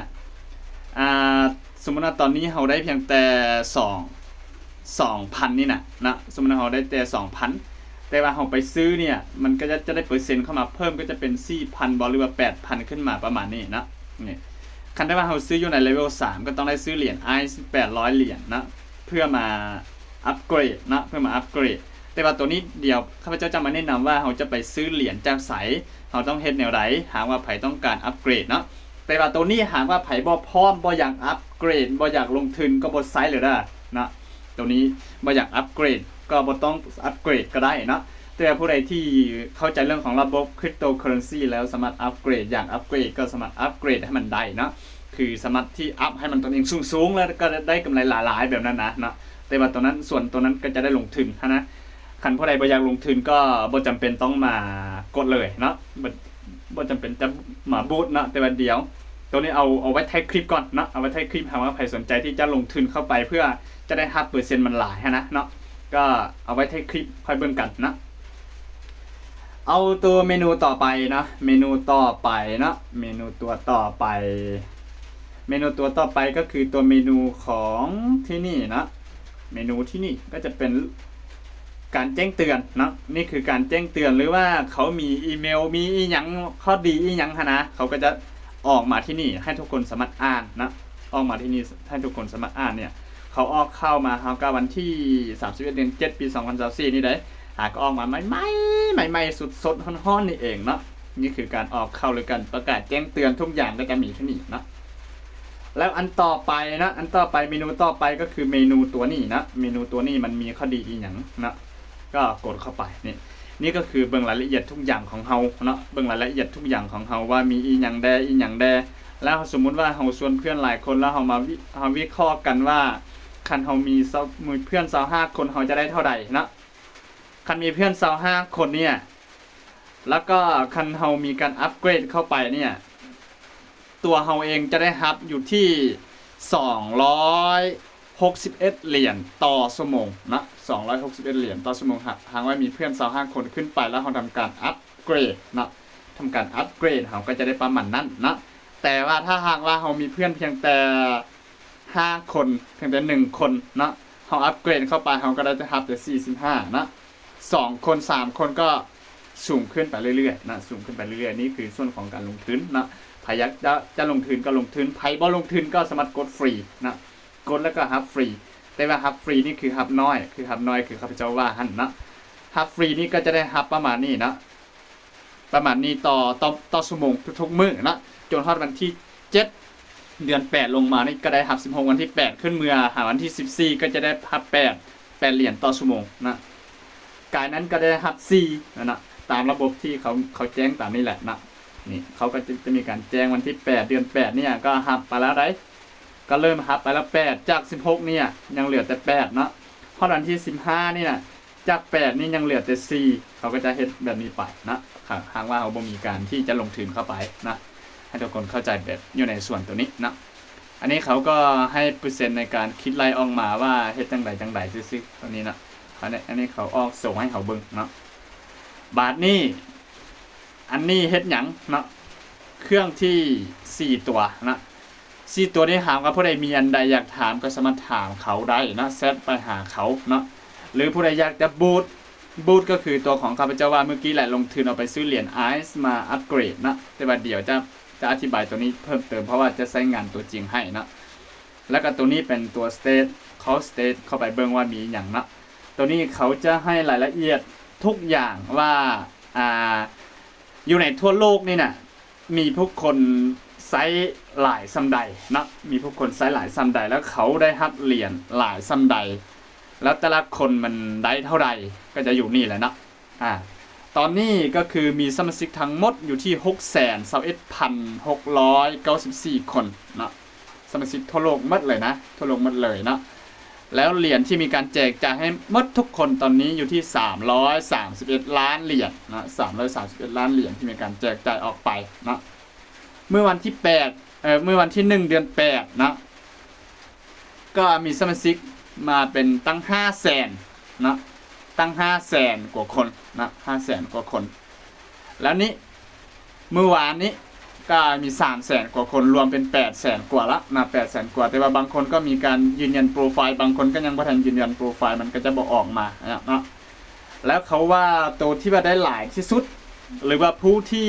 ອ່າ ສົມມຸດວ່າຕອນນີ້ເຮົາໄດ້ພຽງແຕ່ສອງ ສອງພັນນີ້ນະເນາະ, ສົມມຸດວ່າເຮົາໄດ້ແຕ່ສອງພັນ ແຕ່ວ່າເຮົາໄປຊື້ເນີ້ຍ ມັນກໍຈະ ຈະໄດ້ເປີເຊັນເຂົ້າມາເພີ່ມ ກໍຈະເປັນສີ່ພັນບໍ ຫຼືວ່າແປດພັນ ຂຶ້ນມາປະມານນີ້ເນາະ. ນີ້ ຄັນໄດ້ວ່າເຮົາຊື້ຢູ່ໃນເລເວວສາມ ກໍຕ້ອງໄດ້ຊື້ຫຼຽນ ICE ແປດຮ້ອຍຫຼຽນເນາະ ເພື່ອມາອັບເກຣດເນາະ, ເພື່ອມາອັບເກຣດ. ແຕ່ວ່າໂຕນີ້ດຽວຂ້າພະເຈົ້າຈະມາແນະນຳວ່າເຮົາຈະໄປຊື້ຫຼຽນຈາກໃສ, ເຮົາຕ້ອງເຮັດແນວໃດ ຫາກວ່າໃຜຕ້ອງການອັບເກຣດເນາະ. ແຕ່ວ່າໂຕນີ້ຫາກວ່າໃຜບໍ່ພ້ອມ ບໍ່ຢາກອັບເກຣດ ບໍ່ຢາກລົງທຶນ ກໍບໍ່ໃຊ້ເລີຍເດີເນາະ. ໂຕນີ້ບໍ່ຢາກອັບເກຣດ ກໍບໍ່ຕ້ອງອັບເກຣດກໍໄດ້ເນາະ. ແຕ່ຜູ້ໃດທີ່ເຂົ້າໃຈເລື່ອງຂອງລະບົບ cryptocurrency ແລ້ວສາມາດອັບເກຣດ, ຢາກອັບເກຣດກໍສາມາດອັບເກຣດໃຫ້ມັນໄດ້ເນາະ, ຄືສາມາດທີ່ອັບໃຫ້ມັນຕົນເອງສູງໆ ແລ້ວກໍໄດ້ກຳໄລຫຼາຍໆ ແບບນັ້ນນະເນາະ. ແຕ່ວ່າຕົວນັ້ນ ສ່ວນຕົວນັ້ນກໍຈະໄດ້ລົງທຶນຫັ້ນນະ. ຄັນຜູ້ໃດບໍ່ຢາກລົງທຶນກໍບໍ່ຈຳເປັນຕ້ອງມາກົດເລີຍເນາະ, ບໍ່ ບໍ່ຈຳເປັນຈະມາບູດເນາະ. ແຕ່ວ່າດຽວ ໂຕນີ້ເອົາ ເອົາໄວ້ທ້າຍຄລິບກ່ອນເນາະ, ເອົາໄວ້ທ້າຍຄລິບ. ຫາກວ່າໃຜສົນໃຈທີ່ຈະລົງທຶນເຂົ້າໄປເພື່ອຈະໄດ້ຮັບເປີເຊັນມັນຫຼາຍຫັ້ນນະເນາະ, ກໍເອົາໄວ້ທ້າຍຄລິບຄ່ອຍເບິ່ງກັນເນາະ. ເອົາຕົວເມນູຕໍ່ໄປເນາະ, ເມນູຕໍ່ໄປເນາະ, ເມນູຕົວຕໍ່ໄປ, ເມນູຕົວຕໍ່ໄປກໍຄືຕົວເມນູຂອງທີ່ນີ້ເນາະ. ເມນູທີ່ນີ້ກໍຈະເປັນການແຈ້ງເຕືອນເນາະ, ນີ້ຄືການແຈ້ງເຕືອນ ຫຼືວ່າເຂົາມີອີເມວ ມີອີ່ຫຍັງ ຂໍ້ດີອີ່ຫຍັງຫັ້ນນະ, ເຂົາກໍຈະອອກມາທີ່ນີ້ໃຫ້ທຸກຄົນສາມາດອ່ານເນາະ, ອອກມາທີ່ນີ້ໃຫ້ທຸກຄົນສາມາດອ່ານເນີ້ຍ. ເຂົາອອກຂ່າວມາຫາກໍວັນທີສາມສິບເອັດ ເດືອນເຈັດ ປີສອງພັນຊາວສີ່ນີ້ເດ້, ຫາກໍອອກມາໃໝ່ໆ ໃໝ່ໆ ສົດໆ ຮ້ອນໆ ນີ້ເອງເນາະ. ນີ້ຄືການອອກຂ່າວ ຫຼືການປະກາດແຈ້ງເຕືອນ ທຸກຢ່າງກໍຈະມີທີ່ນີ້ເນາະ. ແລ້ວອັນຕໍ່ໄປເນາະ, ອັນຕໍ່ໄປ ເມນູຕໍ່ໄປກໍຄືເມນູຕົວນີ້ເນາະ, ເມນູຕົວນີ້ມັນມີຂໍ້ດີອີ່ຫຍັງເນາະ, ກໍກົດເຂົ້າໄປ. ນີ້ ນີ້ກໍຄືເບິ່ງລາຍລະອຽດທຸກຢ່າງຂອງເຮົາເນາະ, ເບິ່ງລາຍລະອຽດທຸກຢ່າງຂອງເຮົາວ່າມີອີ່ຫຍັງແດ່ ອີ່ຫຍັງແດ່. ແລ້ວສົມມຸດວ່າເຮົາຊວນເພື່ອນຫຼາຍຄົນ ແລ້ວເຮົາມາວິ ເຮົາວິເຄາະກັນວ່າ ຄັນເຮົາມີຊາວ ມີເພື່ອນຊາວຫ້າຄົນ ເຮົາຈະໄດ້ເທົ່າໃດເນາະ. ຄັນມີເພື່ອນຊາວຫ້າຄົນເນີ້ຍ ແລ້ວກໍຄັນເຮົາມີການອັບເກຣດເຂົ້າໄປເນີ້ຍ ຕົວເຮົາເອງຈະໄດ້ຮັບຢູ່ທີ່ສອງຮ້ອຍຫົກສິບເອັດຫຼຽນຕໍ່ຊົ່ວໂມງເນາະ, ສອງຮ້ອຍຫົກສິບເອັດຫຼຽນຕໍ່ຊົ່ວໂມງ. ຫາກ ຫາກວ່າມີເພື່ອນຊາວຫ້າຄົນຂຶ້ນໄປ ແລ້ວເຮົາທຳການອັບເກຣດເນາະ, ທຳການອັບເກຣດ ເຮົາກໍຈະໄດ້ປະມານນັ້ນເນາະ. ແຕ່ວ່າຖ້າຫາກວ່າເຮົາມີເພື່ອນພຽງແຕ່ຫ້າຄົນ, ພຽງແຕ່ໜຶ່ງຄົນເນາະ, ເຮົາອັບເກຣດເຂົ້າໄປ ເຮົາກໍໄດ້ຮັບແຕ່ສີ່ສິບຫ້າເນາະ. ສອງຄົນ ສາມຄົນກໍສູງຂຶ້ນໄປເລື້ອຍໆນະ, ສູງຂຶ້ນໄປເລື້ອຍໆ. ນີ້ຄືສ່ວນຂອງການລົງທຶນເນາະ. ໃຜຢາກຈະ ຈະລົງທຶນກໍລົງທຶນ, ໃຜບໍ່ລົງທຶນກໍສາມາດກົດຟຣີນະ, ກົດແລ້ວກໍຮັບຟຣີ. ແຕ່ວ່າຮັບຟຣີນີ້ຄືຮັບນ້ອຍ, ຄືຮັບນ້ອຍ ຄືຂ້າພະເຈົ້າວ່າຫັ້ນເນາະ. ຮັບຟຣີນີ້ກໍຈະໄດ້ຮັບປະມານນີ້ເນາະ, ປະມານນີ້ຕໍ່ ຕໍ່ ຕໍ່ຊົ່ວໂມງທຸກໆມື້ເນາະ, ຈົນຮອດວັນທີເຈັດ ເດືອນແປດລົງມານີ້ກໍໄດ້ຮັບສິບຫົກ, ວັນທີແປດຂຶ້ນເມືອຫາວັນທີສິບສີ່ ກໍຈະໄດ້ຮັບແປດ ແປດຫຼຽນຕໍ່ຊົ່ວໂມງນະ. ກາຍນັ້ນກໍໄດ້ຮັບສີ່ນະ, ຕາມລະບົບທີ່ເຂົາ ເຂົາແຈ້ງຕາມນີ້ແຫຼະນະ. ນີ້ເຂົາກໍຈະ ຈະມີການແຈ້ງວັນທີແປດ ເດືອນແປດນີ້ ກໍຮັບໄປແລ້ວໃດ໋, ກໍເລີ່ມຮັບໄປແລ້ວແປດ, ຈາກສິບຫົກນີ້ຍັງເຫຼືອແຕ່ແປດເນາະ. ຮອດວັນທີສິບຫ້ານີ້ນະ ຈາກແປດນີ້ຍັງເຫຼືອແຕ່ສີ່, ເຂົາກໍຈະເຮັດແບບນີ້ໄປນະ. ຫາກ ຫາກວ່າເຮົາບໍ່ມີການທີ່ຈະລົງທຶນເຂົ້າໄປນະ, ໃຫ້ທຸກຄົນເຂົ້າໃຈແບບຢູ່ໃນສ່ວນຕົວນີ້ນະ. ອັນນີ້ເຂົາກໍໃຫ້ເປີເຊັນໃນການຄິດໄລ່ອອກມາວ່າເຮັດຈັ່ງໃດຈັ່ງໃດຊື່ໆ ຕົວນີ້ນະ. ອັນນີ້ ອັນນີ້ເຂົາອອກໂຊໃຫ້ເຮົາເບິ່ງເນາະ. ບາດນີ້ ອັນນີ້ເຮັດຫຍັງເນາະ? ເຄື່ອງທີສີ່ຕົວນະ, ສີ່ຕົວນີ້ ຫາກວ່າຜູ້ໃດມີອັນໃດຢາກຖາມກໍສາມາດຖາມເຂົາໄດ້ນະ, ແຊັດໄປຫາເຂົາເນາະ. ຫຼືຜູ້ໃດຢາກຈະບູດ, ບູດກໍຄືຕົວຂອງຂ້າພະເຈົ້າວ່າມື້ກີ້ແຫຼະ, ລົງທຶນເອົາໄປຊື້ຫຼຽນໄອສ໌ມາອັບເກຣດນະ. ແຕ່ວ່າດຽວຈະ ຈະອະທິບາຍຕົວນີ້ເພີ່ມເຕີມ ເພາະວ່າຈະໃຊ້ງານຕົວຈິງໃຫ້ນະ. ແລ້ວກໍຕົວນີ້ເປັນຕົວສະເຕດ, ເຂົ້າສະເຕດເຂົ້າໄປເບິ່ງວ່າມີຫຍັງເນາະ. ຕົວນີ້ເຂົາຈະໃຫ້ລາຍລະອຽດທຸກຢ່າງວ່າ ອ່າ ຢູ່ໃນທົ່ວໂລກນີ້ນະ ມີຜູ້ຄົນໃຊ້ຫຼາຍສ່ຳໃດເນາະ, ມີຜູ້ຄົນໃຊ້ຫຼາຍສ່ຳໃດ ແລ້ວເຂົາໄດ້ຮັບຫຼຽນຫຼາຍສ່ຳໃດ ແລ້ວແຕ່ລະຄົນມັນໄດ້ເທົ່າໃດ ກໍຈະຢູ່ນີ້ແຫຼະເນາະ. ອາ ຕອນນີ້ກໍຄືມີສະມາຊິກທັງໝົດຢູ່ທີ່ຫົກແສນຊາວເອັດພັນຫົກຮ້ອຍເກົ້າສິບສີ່ຄົນເນາະ, ສະມາຊິກທົ່ວໂລກໝົດເລີຍນະ, ທົ່ວໂລກໝົດເລີຍເນາະ. ແລ້ວຫຼຽນທີ່ມີການແຈກຈ່າຍໃຫ້ໝົດທຸກຄົນຕອນນີ້ຢູ່ທີ່ສາມຮ້ອຍສາມສິບເອັດລ້ານຫຼຽນເນາະ, ສາມຮ້ອຍສາມສິບເອັດລ້ານຫຼຽນທີ່ມີການແຈກຈ່າຍອອກໄປເນາະ. ເມື່ອວັນທີແປດ ເອີ ເມື່ອວັນທີໜຶ່ງ ເດືອນແປດເນາະ, ກໍມີສະມາຊິກມາເປັນຕັ້ງຫ້າແສນເນາະ, ຕັ້ງຫ້າແສນກວ່າຄົນເນາະ, ຫ້າແສນກວ່າຄົນ. ແລ້ວນີ້ ມື້ວານນີ້ກໍມີສາມແສນກວ່າຄົນ, ລວມເປັນແປດແສນກວ່າລະນະ, ແປດແສນກວ່າ. ແຕ່ວ່າບາງຄົນກໍມີການຢືນຢັນໂປຣໄຟລ໌, ບາງຄົນກໍຍັງບໍ່ທັນຢືນຢັນໂປຣໄຟລ໌, ມັນກໍຈະບໍ່ອອກມາເນາະ. ແລ້ວເຂົາວ່າໂຕທີ່ວ່າໄດ້ຫຼາຍທີ່ສຸດ ຫຼືວ່າຜູ້ທີ່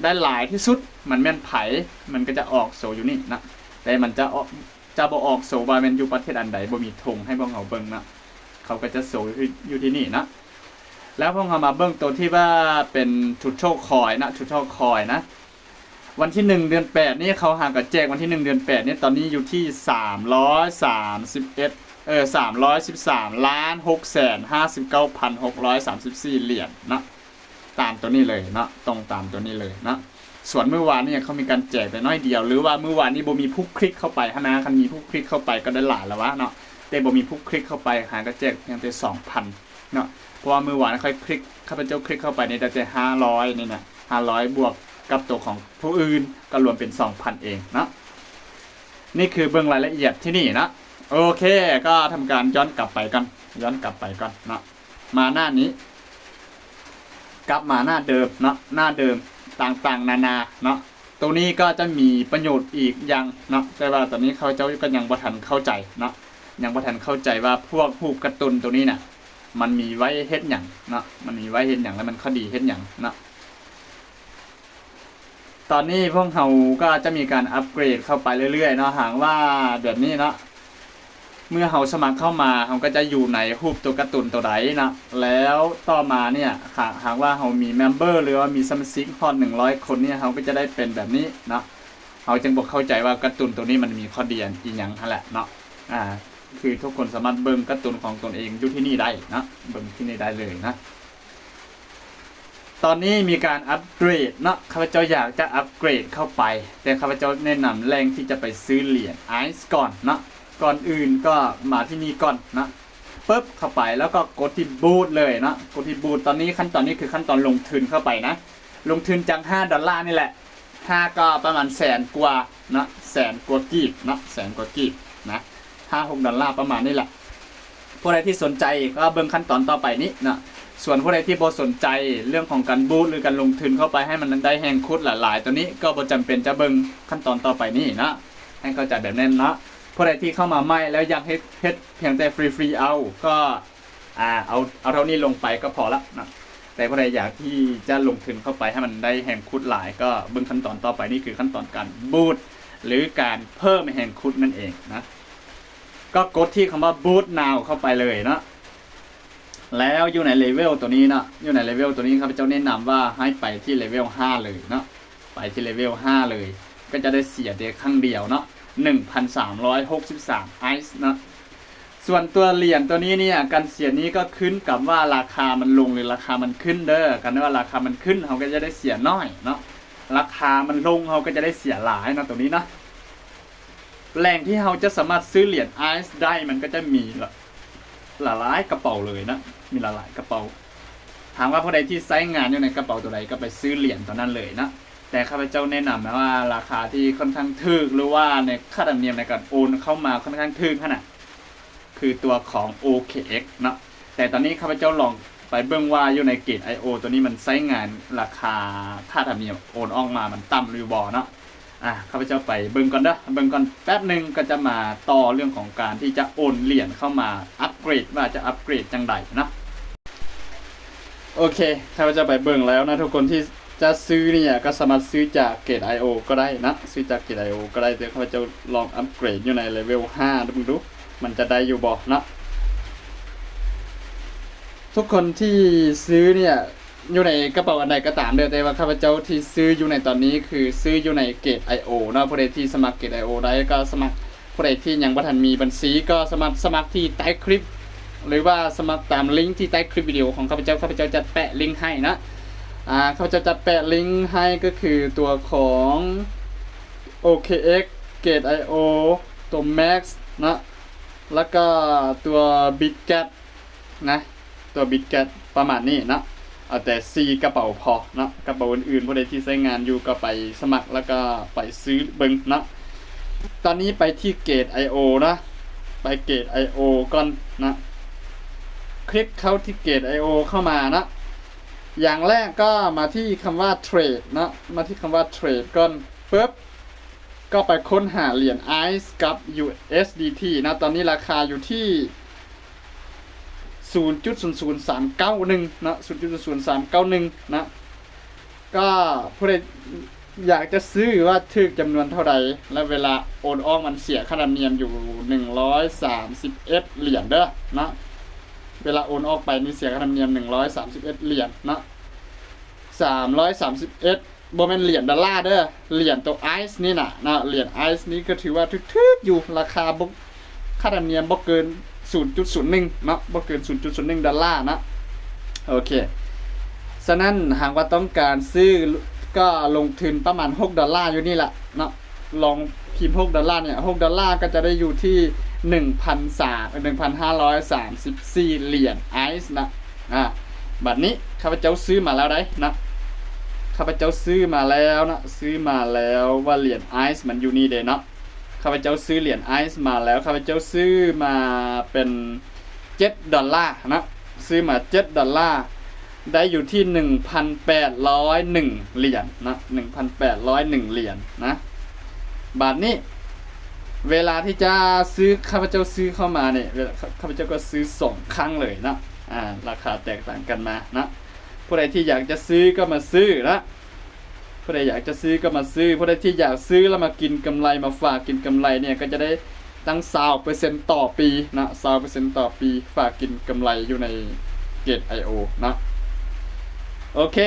ໄດ້ຫຼາຍທີ່ສຸດ ມັນແມ່ນໃຜ, ມັນກໍຈະອອກໂຊຢູ່ນີ້ນະ, ແຕ່ມັນຈະອອກ ຈະບໍ່ອອກໂຊວ່າແມ່ນຢູ່ປະເທດອັນໃດ, ບໍ່ມີທຸງໃຫ້ພວກເຮົາເບິ່ງນະ, ເຂົາກໍຈະໂຊຢູ່ ຢູ່ທີ່ນີ້ນະ. ແລ້ວພວກເຮົາມາເບິ່ງໂຕທີ່ວ່າເປັນ Total Coin ນະ, Total Coin ນະ. ວັນທີໜຶ່ງ ເດືອນແປດນີ້ ເຂົາຫາກໍແຈກວັນທີໜຶ່ງ ເດືອນແປດນີ້ ຕອນນີ້ຢູ່ທີ່ສາມຮ້ອຍສາມສິບເອັດ ເອີ ສາມຮ້ອຍສິບສາມລ້ານຫົກແສນຫ້າສິບເກົ້າພັນຫົກຮ້ອຍສາມສິບສີ່ຫຼຽນເນາະ, ຕາມຕົວນີ້ເລີຍເນາະ, ຕົງຕາມຕົວນີ້ເລີຍເນາະ. ສ່ວນມື້ວານນີ້ເຂົາມີການແຈກແຕ່ໜ້ອຍດຽວ ຫຼືວ່າມື້ວານນີ້ບໍ່ມີຜູ້ຄລິກເຂົ້າໄປຫັ້ນນະ, ຄັນມີຜູ້ຄລິກເຂົ້າໄປກໍໄດ້ຫຼາຍແລ້ວວະເນາະ, ແຕ່ບໍ່ມີຜູ້ຄລິກເຂົ້າໄປ ຫາກໍແຈກພຽງແຕ່ສອງພັນເນາະ. ເພາະວ່າມື້ວານຂ້ອຍຄລິກ ຂ້າພະເຈົ້າຄລິກເຂົ້າໄປນີ້ໄດ້ແຕ່ຫ້າຮ້ອຍນີ້ນະ, ຫ້າຮ້ອຍບວກກັບຕົວຂອງຜູ້ອື່ນ ກໍລວມເປັນສອງພັນເອງເນາະ. ນີ້ຄືເບິ່ງລາຍລະອຽດທີ່ນີ້ເນາະ. ໂອເຄ ກໍທຳການຍ້ອນກັບໄປກ່ອນ, ຍ້ອນກັບໄປກ່ອນເນາະ, ມາໜ້ານີ້ ກັບມາໜ້າເດີມເນາະ, ໜ້າເດີມຕ່າງໆນານາເນາະ. ໂຕນີ້ກໍຈະມີປະໂຫຍດອີກຢ່າງເນາະ, ແຕ່ວ່າຕອນນີ້ເຂົາເຈົ້າກໍຍັງບໍ່ທັນເຂົ້າໃຈເນາະ, ຍັງບໍ່ທັນເຂົ້າໃຈວ່າພວກຮູບກາຕູນໂຕນີ້ນະ ມັນມີໄວ້ເຮັດຫຍັງເນາະ, ມັນມີໄວ້ເຮັດຫຍັງ ແລະ ມັນຂໍ້ດີເຮັດຫຍັງເນາະ. ຕອນນີ້ພວກເຮົາກໍຈະມີການອັບເກຣດເຂົ້າໄປເລື້ອຍໆເນາະ, ຫາກວ່າແບບນີ້ເນາະ, ເມື່ອເຮົາສະໝັກເຂົ້າມາ ເຮົາກໍຈະຢູ່ໃນຮູບຕົວກາຕູນໂຕໃດເນາະ, ແລ້ວຕໍ່ມາເນຍ ຫາກ ຫາກວ່າເຮົາມີເມັມເບີ ຫຼືວ່າມີສະມາຊິກຮອດໜຶ່ງຮ້ອຍຄົນເນຍ ເຮົາກໍຈະໄດ້ເປັນແບບນີ້ເນາະ. ເຮົາຈຶ່ງບໍ່ເຂົ້າໃຈວ່າກາຕູນໂຕນີ້ມັນມີຂໍ້ດີອີ່ຫຍັງຫັ້ນແຫຼະເນາະ. ອາ ຄືທຸກຄົນສາມາດເບິ່ງກາຕູນຂອງຕົນເອງຢູ່ທີ່ນີ້ໄດ້ເນາະ, ເບິ່ງທີ່ນີ້ໄດ້ເລີຍນະ. ຕອນນີ້ມີການອັບເກຣດເນາະ, ຂ້າພະເຈົ້າຢາກຈະອັບເກຣດເຂົ້າໄປ, ແຕ່ຂ້າພະເຈົ້າແນະນຳແຫຼ່ງທີ່ຈະໄປຊື້ຫຼຽນໄອສ໌ກ່ອນເນາະ. ກ່ອນອື່ນກໍມາທີ່ນີ້ກ່ອນເນາະ, ປຶບ ເຂົ້າໄປ ແລ້ວກໍກົດທີ່ບູດເລີຍເນາະ, ກົດທີ່ບູດ. ຕອນນີ້ ຂັ້ນຕອນນີ້ຄືຂັ້ນຕອນລົງທຶນເຂົ້າໄປນະ, ລົງທຶນຈາກຫ້າດອນລານີ້ແຫຼະ, ຄ່າກໍປະມານແສນກວ່າເນາະ ແສນກວ່າກີບເນາະ ແສນກວ່າກີບນະ ຫ້າຫົກດອນລາປະມານນີ້ແຫຼະ. ຜູ້ໃດທີ່ສົນໃຈກໍເບິ່ງຂັ້ນຕອນຕໍ່ໄປນີ້ເນາະ. ສ່ວນຜູ້ໃດທີ່ບໍ່ສົນໃຈເລື່ອງຂອງການບູດ ຫຼື ການລົງທຶນເຂົ້າໄປໃຫ້ມັນໄດ້ແຮງຂຸດຫຼາຍໆ ຕົວນີ້ກໍບໍ່ຈຳເປັນຈະເບິ່ງຂັ້ນຕອນຕໍ່ໄປນີ້ເນາະ ໃຫ້ເຂົ້າໃຈແບບນັ້ນເນາະ. ຜູ້ໃດທີ່ເຂົ້າມາໃໝ່ແລ້ວຢາກເຮັດ ເຮັດພຽງແຕ່ຟຣີໆ ເອົາ ກໍ ອ່າ ເອົາ ເອົາເທົ່ານີ້ລົງໄປກໍພໍລະເນາະ. ແຕ່ຜູ້ໃດຢາກທີ່ຈະລົງທຶນເຂົ້າໄປໃຫ້ມັນໄດ້ແຮງຂຸດຫຼາຍ ກໍເບິ່ງຂັ້ນຕອນຕໍ່ໄປ. ນີ້ຄືຂັ້ນຕອນການບູດ ຫຼື ການເພີ່ມແຮງຂຸດນັ້ນເອງນະ. ກໍກົດທີ່ຄຳວ່າ Boost Now ເຂົ້າໄປເລີຍເນາະ. ແລ້ວຢູ່ໃນເລເວວຕົວນີ້ເນາະ ຢູ່ໃນເລເວວຕົວນີ້ ຂ້າພະເຈົ້າແນະນຳວ່າໃຫ້ໄປທີ່ເລເວວຫ້າເລີຍເນາະ. ໄປທີ່ເລເວວຫ້າເລີຍ ກໍຈະໄດ້ເສຍແຕ່ຄັ້ງດຽວເນາະ ໜຶ່ງພັນສາມຮ້ອຍຫົກສິບສາມ Ice ເນາະ. ສ່ວນຕົວຫຼຽນຕົວນີ້ເນຍ ການເສຍນີ້ກໍຂຶ້ນກັບວ່າລາຄາມັນລົງ ຫຼື ລາຄາມັນຂຶ້ນເດີ. ຄັນວ່າລາຄາມັນຂຶ້ນ ເຮົາກໍຈະໄດ້ເສຍໜ້ອຍເນາະ ລາຄາມັນລົງ ເຮົາກໍຈະໄດ້ເສຍຫຼາຍເນາະ ຕົວນີ້ເນາະ. ແຫຼ່ງທີ່ເຮົາຈະສາມາດຊື້ຫຼຽນ Ice ໄດ້ ມັນກໍຈະມີຫຼາຍໆກະເປົາເລີຍນະ ມີຫຼາຍໆກະເປົາ. ຫາກວ່າຜູ້ໃດທີ່ໃຊ້ງານຢູ່ໃນກະເປົາຕົວໃດ ກໍໄປຊື້ຫຼຽນຕົວນັ້ນເລີຍນະ. ແຕ່ຂ້າພະເຈົ້າແນະນຳນະວ່າລາຄາທີ່ຄ່ອນຂ້າງຖືກ ຫຼືວ່າໃນຄ່າທຳນຽມໃນການໂອນເຂົ້າມາຄ່ອນຂ້າງຖືກຫັ້ນນະ ຄືຕົວຂອງ ໂອເຄເອັກ ເນາະ. ແຕ່ຕອນນີ້ຂ້າພະເຈົ້າລອງໄປເບິ່ງວ່າຢູ່ໃນ Gate.io ຕົວນີ້ມັນໃຊ້ງານລາຄາຄ່າທຳນຽມໂອນອອກມາມັນຕ່ຳຫຼືບໍ່ເນາະ. ອ່າ ຂ້າພະເຈົ້າໄປເບິ່ງກ່ອນເດີ ເບິ່ງກ່ອນແປັບໜຶ່ງ ກໍຈະມາຕໍ່ເລື່ອງຂອງການທີ່ຈະໂອນຫຼຽນເຂົ້າມາອັບເກຣດ ວ່າຈະອັບເກຣດຈັ່ງໃດເນາະ. ໂອເຄ ຂ້າພະເຈົ້າໄປເບິ່ງແລ້ວນະ ທຸກຄົນທີ່ຈະຊື້ນີ້ກໍສາມາດຊື້ຈາກ Gate.io ກໍໄດ້ນະ ຊື້ຈາກ Gate.io ກໍໄດ້. ແຕ່ຂ້າພະເຈົ້າລອງອັບເກຣດຢູ່ໃນເລເວວຫ້າເບິ່ງດູ ມັນຈະໄດ້ຢູ່ບໍ່ເນາະ. ທຸກຄົນທີ່ຊື້ນີ້ ຢູ່ໃນກະເປົາອັນໃດກໍຕາມເດີ ແຕ່ວ່າຂ້າພະເຈົ້າທີ່ຊື້ຢູ່ໃນຕອນນີ້ຄືຊື້ຢູ່ໃນ Gate.io ເນາະ. ຜູ້ໃດທີ່ສະໝັກ Gate.io ໄດ້ກໍສະໝັກ, ຜູ້ໃດທີ່ຍັງບໍ່ທັນມີບັນຊີກໍສາມາດສະໝັກທີ່ໃຕ້ຄລິບ ຫຼືວ່າສະໝັກຕາມລິງທີ່ໃຕ້ຄລິບວິດີໂອຂອງຂ້າພະເຈົ້າ. ຂ້າພະເຈົ້າຈະແປະລິງໃຫ້ນະ ອ່າ ຂ້າພະເຈົ້າຈະແປະລິງໃຫ້ ກໍຄືຕົວຂອງ ໂອເຄເອັກ Gate.io ຕົວ Max ເນາະ ແລ້ວກໍຕົວ Bitget ນະ ຕົວ Bitget ປະມານນີ້ເນາະ. ເອົາແຕ່ສີ່ກະເປົາພໍເນາະ ກະເປົາອື່ນໆ ຜູ້ໃດທີ່ໃຊ້ງານຢູ່ກໍໄປສະໝັກ ແລ້ວກໍໄປຊື້ເບິ່ງເນາະ. ຕອນນີ້ໄປທີ່ Gate.io ເນາະ ໄປ Gate.io ກ່ອນເນາະ. ຄລິກເຂົ້າທີ່ Gate.io ເຂົ້າມາເນາະ. ຢ່າງແລກກໍມາທີ່ຄຳວ່າ Trade ເນາະ ມາທີ່ຄຳວ່າ Trade ກ່ອນ ປຶບ ກໍໄປຄົ້ນຫາຫຼຽນ Ice ກັບ USDT ເນາະ. ຕອນນີ້ລາຄາຢູ່ທີ່ ສູນຈຸດສູນສູນສາມເກົ້າໜຶ່ງເນາະ ສູນຈຸດສູນສູນສາມເກົ້າໜຶ່ງເນາະ. ກໍຜູ້ໃດຢາກຈະຊື້ວ່າຖືກຈຳນວນເທົ່າໃດ ແລະ ເວລາໂອນອອກມັນເສຍຄ່າທຳນຽມຢູ່ໜຶ່ງຮ້ອຍສາມສິບເອັດຫຼຽນເດີເນາະ. ເວລາໂອນອອກໄປນີ້ເສຍຄ່າທຳນຽມໜຶ່ງຮ້ອຍສາມສິບເອັດຫຼຽນເນາະ ສາມຮ້ອຍສາມສິບເອັດ ບໍ່ແມ່ນຫຼຽນດອນລາເດີ ຫຼຽນໂຕ Ice ນີ້ນະເນາະ. ຫຼຽນ Ice ນີ້ກໍຖືວ່າຖືກໆຢູ່ ລາຄາບໍ່ ຄ່າທຳນຽມບໍ່ເກີນສູນຈຸດສູນໜຶ່ງເນາະ ບໍ່ເກີນສູນຈຸດສູນໜຶ່ງດອນລາເນາະ. ໂອເຄ ສະນັ້ນຫາກວ່າຕ້ອງການຊື້ກໍລົງທຶນປະມານຫົກດອນລາຢູ່ນີ້ລະເນາະ. ລອງພິມຫົກດອນລານີ້ ຫົກດອນລາກໍຈະໄດ້ຢູ່ທີ່ໜຶ່ງພັນສາມ ໜຶ່ງພັນຫ້າຮ້ອຍສາມສິບສີ່ຫຼຽນ Ice ນະ. ອ່າ ບັດນີ້ຂ້າພະເຈົ້າຊື້ມາແລ້ວໃດ໋ນະ ຂ້າພະເຈົ້າຊື້ມາແລ້ວນະ ຊື້ມາແລ້ວວ່າຫຼຽນ Ice ມັນຢູ່ນີ້ເດ້ເນາະ. ຂ້າພະເຈົ້າຊື້ຫຼຽນ Ice ມາແລ້ວ ຂ້າພະເຈົ້າຊື້ມາເປັນເຈັດດອນລາເນາະ ຊື້ມາເຈັດດອນລາ ໄດ້ຢູ່ທີ່ໜຶ່ງພັນແປດຮ້ອຍໜຶ່ງຫຼຽນເນາະ ໜຶ່ງພັນແປດຮ້ອຍໜຶ່ງຫຼຽນນະ. ບາດນີ້ເວລາທີ່ຈະຊື້ ຂ້າພະເຈົ້າຊື້ເຂົ້າມານີ້ ເວລາ ຂ້າພະເຈົ້າກໍຊື້ສອງຄັ້ງເລີຍເນາະ. ອ່າ ລາຄາແຕກຕ່າງກັນມາເນາະ. ຜູ້ໃດທີ່ຢາກຈະຊື້ກໍມາຊື້ເນາະ ຜູ້ໃດຢາກຈະຊື້ກໍມາຊື້ ຜູ້ໃດທີ່ຢາກຊື້ແລ້ວມາກິນກຳໄລ ມາຝາກກິນກຳໄລນີ້ ກໍຈະໄດ້ຕັ້ງຊາວເປີເຊັນຕໍ່ປີເນາະ ຊາວເປີເຊັນຕໍ່ປີ ຝາກກິນກຳໄລຢູ່ໃນ Gate.io ເນາະ. ໂອເຄ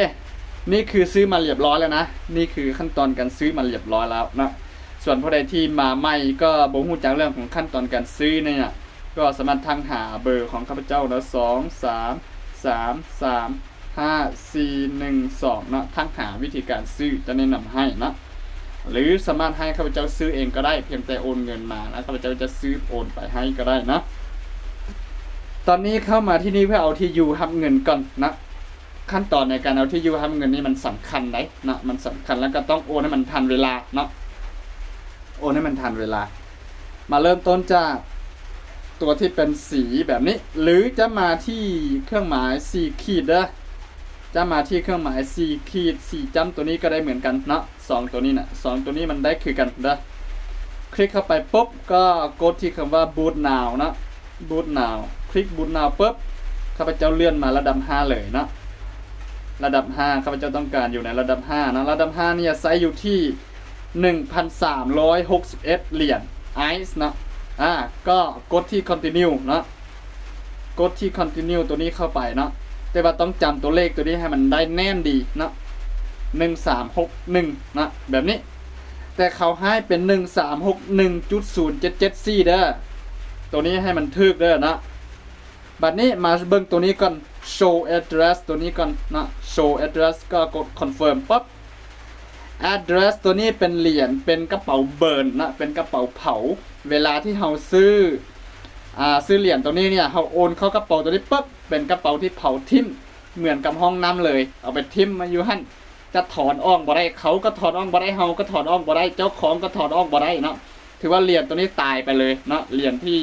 ນີ້ຄືຊື້ມາລຽບຮ້ອຍແລ້ວນະ ນີ້ຄືຂັ້ນຕອນການຊື້ມາລຽບຮ້ອຍແລ້ວເນາະ. ສ່ວນຜູ້ໃດທີ່ມາໃໝ່ກໍບໍ່ຮູ້ຈັກເລື່ອງຂອງຂັ້ນຕອນການຊື້ນີ້ ກໍສາມາດທັກຫາເບີຂອງຂ້າພະເຈົ້າເນາະ ສອງສາມສາມສາມຫ້າສີ່ໜຶ່ງສອງເນາະ ທັກຫາວິທີການຊື້ຈະແນະນຳໃຫ້ເນາະ ຫຼືສາມາດໃຫ້ຂ້າພະເຈົ້າຊື້ເອງກໍໄດ້ ພຽງແຕ່ໂອນເງິນມາ ແລ້ວຂ້າພະເຈົ້າຈະຊື້ໂອນໄປໃຫ້ກໍໄດ້ເນາະ. ຕອນນີ້ເຂົ້າມາທີ່ນີ້ເພື່ອເອົາທີ່ຢູ່ຮັບເງິນກ່ອນເນາະ. ຂັ້ນຕອນໃນການເອົາທີ່ຢູ່ຮັບເງິນນີ້ມັນສຳຄັນໃດ໋ເນາະ, ມັນສຳຄັນ ແລ້ວກໍຕ້ອງໂອນໃຫ້ມັນທັນເວລາເນາະ, ໂອນໃຫ້ມັນທັນເວລາ. ມາເລີ່ມຕົ້ນຈາກຕົວທີ່ເປັນສີແບບນີ້ ຫຼືຈະມາທີ່ເຄື່ອງໝາຍສີ່ຂີດເດີ, ຈະມາທີ່ເຄື່ອງໝາຍສີ່ຂີດ ສີ່ຈ້ຳຕົວນີ້ກໍໄດ້ເໝືອນກັນເນາະ. ສອງຕົວນີ້ນະ ສອງຕົວນີ້ມັນໄດ້ຄືກັນເດີ. ຄລິກເຂົ້າໄປປຸບ ກໍກົດທີ່ຄຳວ່າ Boot Now ເນາະ, Boot Now ຄລິກ Boot Now ປຶບ ຂ້າພະເຈົ້າເລື່ອນມາລະດັບຫ້າເລີຍເນາະ, ລະດັບຫ້າ ຂ້າພະເຈົ້າຕ້ອງການຢູ່ໃນລະດັບຫ້າເນາະ. ລະດັບຫ້ານີ້ໃຊ້ຢູ່ທີ່ໜຶ່ງພັນສາມຮ້ອຍຫົກສິບເອັດຫຼຽນ ICE ເນາະ. ອາ ກໍກົດທີ່ Continue ເນາະ, ກົດທີ່ Continue ຕົວນີ້ເຂົ້າໄປເນາະ, ແຕ່ວ່າຕ້ອງຈຳຕົວເລກຕົວນີ້ໃຫ້ມັນໄດ້ແໜ້ນດີເນາະ, ໜຶ່ງສາມຫົກໜຶ່ງເນາະ ແບບນີ້. ແຕ່ເຂົາໃຫ້ເປັນໜຶ່ງສາມຫົກໜຶ່ງຈຸດສູນເຈັດເຈັດສີ່ເດີ, ຕົວນີ້ໃຫ້ມັນຖືກເດີເນາະ. ບັດນີ້ມາເບິ່ງຕົວນີ້ກ່ອນ Show Address ຕົວນີ້ກ່ອນເນາະ, Show Address ກໍກົດ Confirm ປັບ. Address ຕົວນີ້ເປັນຫຼຽນ ເປັນກະເປົາ Burn ເນາະ, ເປັນກະເປົາເຜົາ. ເວລາທີ່ເຮົາຊື້ ອາ ຊື້ຫຼຽນຕົວນີ້ເນຍ ເຮົາໂອນເຂົ້າກະເປົາຕົວນີ້ປຶບ ເປັນກະເປົາທີ່ເຜົາຖິ້ມ ເໝືອນກັບຫ້ອງນ້ຳເລີຍ, ເອົາໄປຖິ້ມມາຢູ່ຫັ້ນ. ຈະຖອນອອກບໍ່ໄດ້, ເຂົາກໍຖອນອອກບໍ່ໄດ້, ເຮົາກໍຖອນອອກບໍ່ໄດ້, ເຈົ້າຂອງກໍຖອນອອກບໍ່ໄດ້ເນາະ. ຖືວ່າຫຼຽນຕົວນີ້ຕາຍໄປເລີຍເນາະ, ຫຼຽນທີ່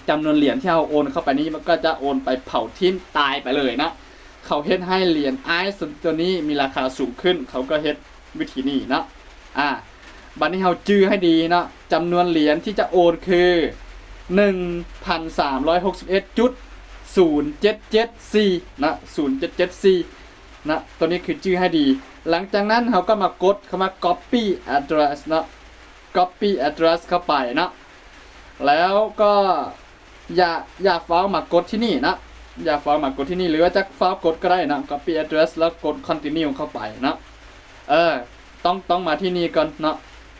ຈຳນວນຫຼຽນທີ່ເຮົາໂອນເຂົ້າໄປນີ້ ມັນກໍຈະໂອນໄປເຜົາຖິ້ມ ຕາຍໄປເລີຍເນາະ. ເຂົາເຮັດໃຫ້ຫຼຽນ ICE ຕົວນີ້ມີລາຄາສູງຂຶ້ນ, ເຂົາກໍເຮັດວິທີນີ້ເນາະ. ອາ ບັດນີ້ເຮົາຈື່ໃຫ້ດີເນາະ, ຈຳນວນຫຼຽນທີ່ຈະໂອນຄື ໜຶ່ງພັນສາມຮ້ອຍຫົກສິບເອັດຈຸດສູນເຈັດເຈັດສີ່ເນາະ, ສູນເຈັດເຈັດສີ່ເນາະ, ຕົວນີ້ຄືຈື່ໃຫ້ດີ. ຫຼັງຈາກນັ້ນເຮົາກໍມາກົດຄຳວ່າ Copy Address ເນາະ, Copy Address ເຂົ້າໄປເນາະ. ແລ້ວກໍ ຢ່າ ຢ່າຟ້າວມາກົດທີ່ນີ້ນະ, ຢ່າຟ້າວມາກົດທີ່ນີ້ ຫຼືວ່າຈະຟ້າວກົດກໍໄດ້ນະ, Copy Address ແລ້ວກົດ Continue ເຂົ້າໄປນະ. ເອີ ຕ້ອງ ຕ້ອງມາທີ່ນີ້ກ່ອນເນາະ,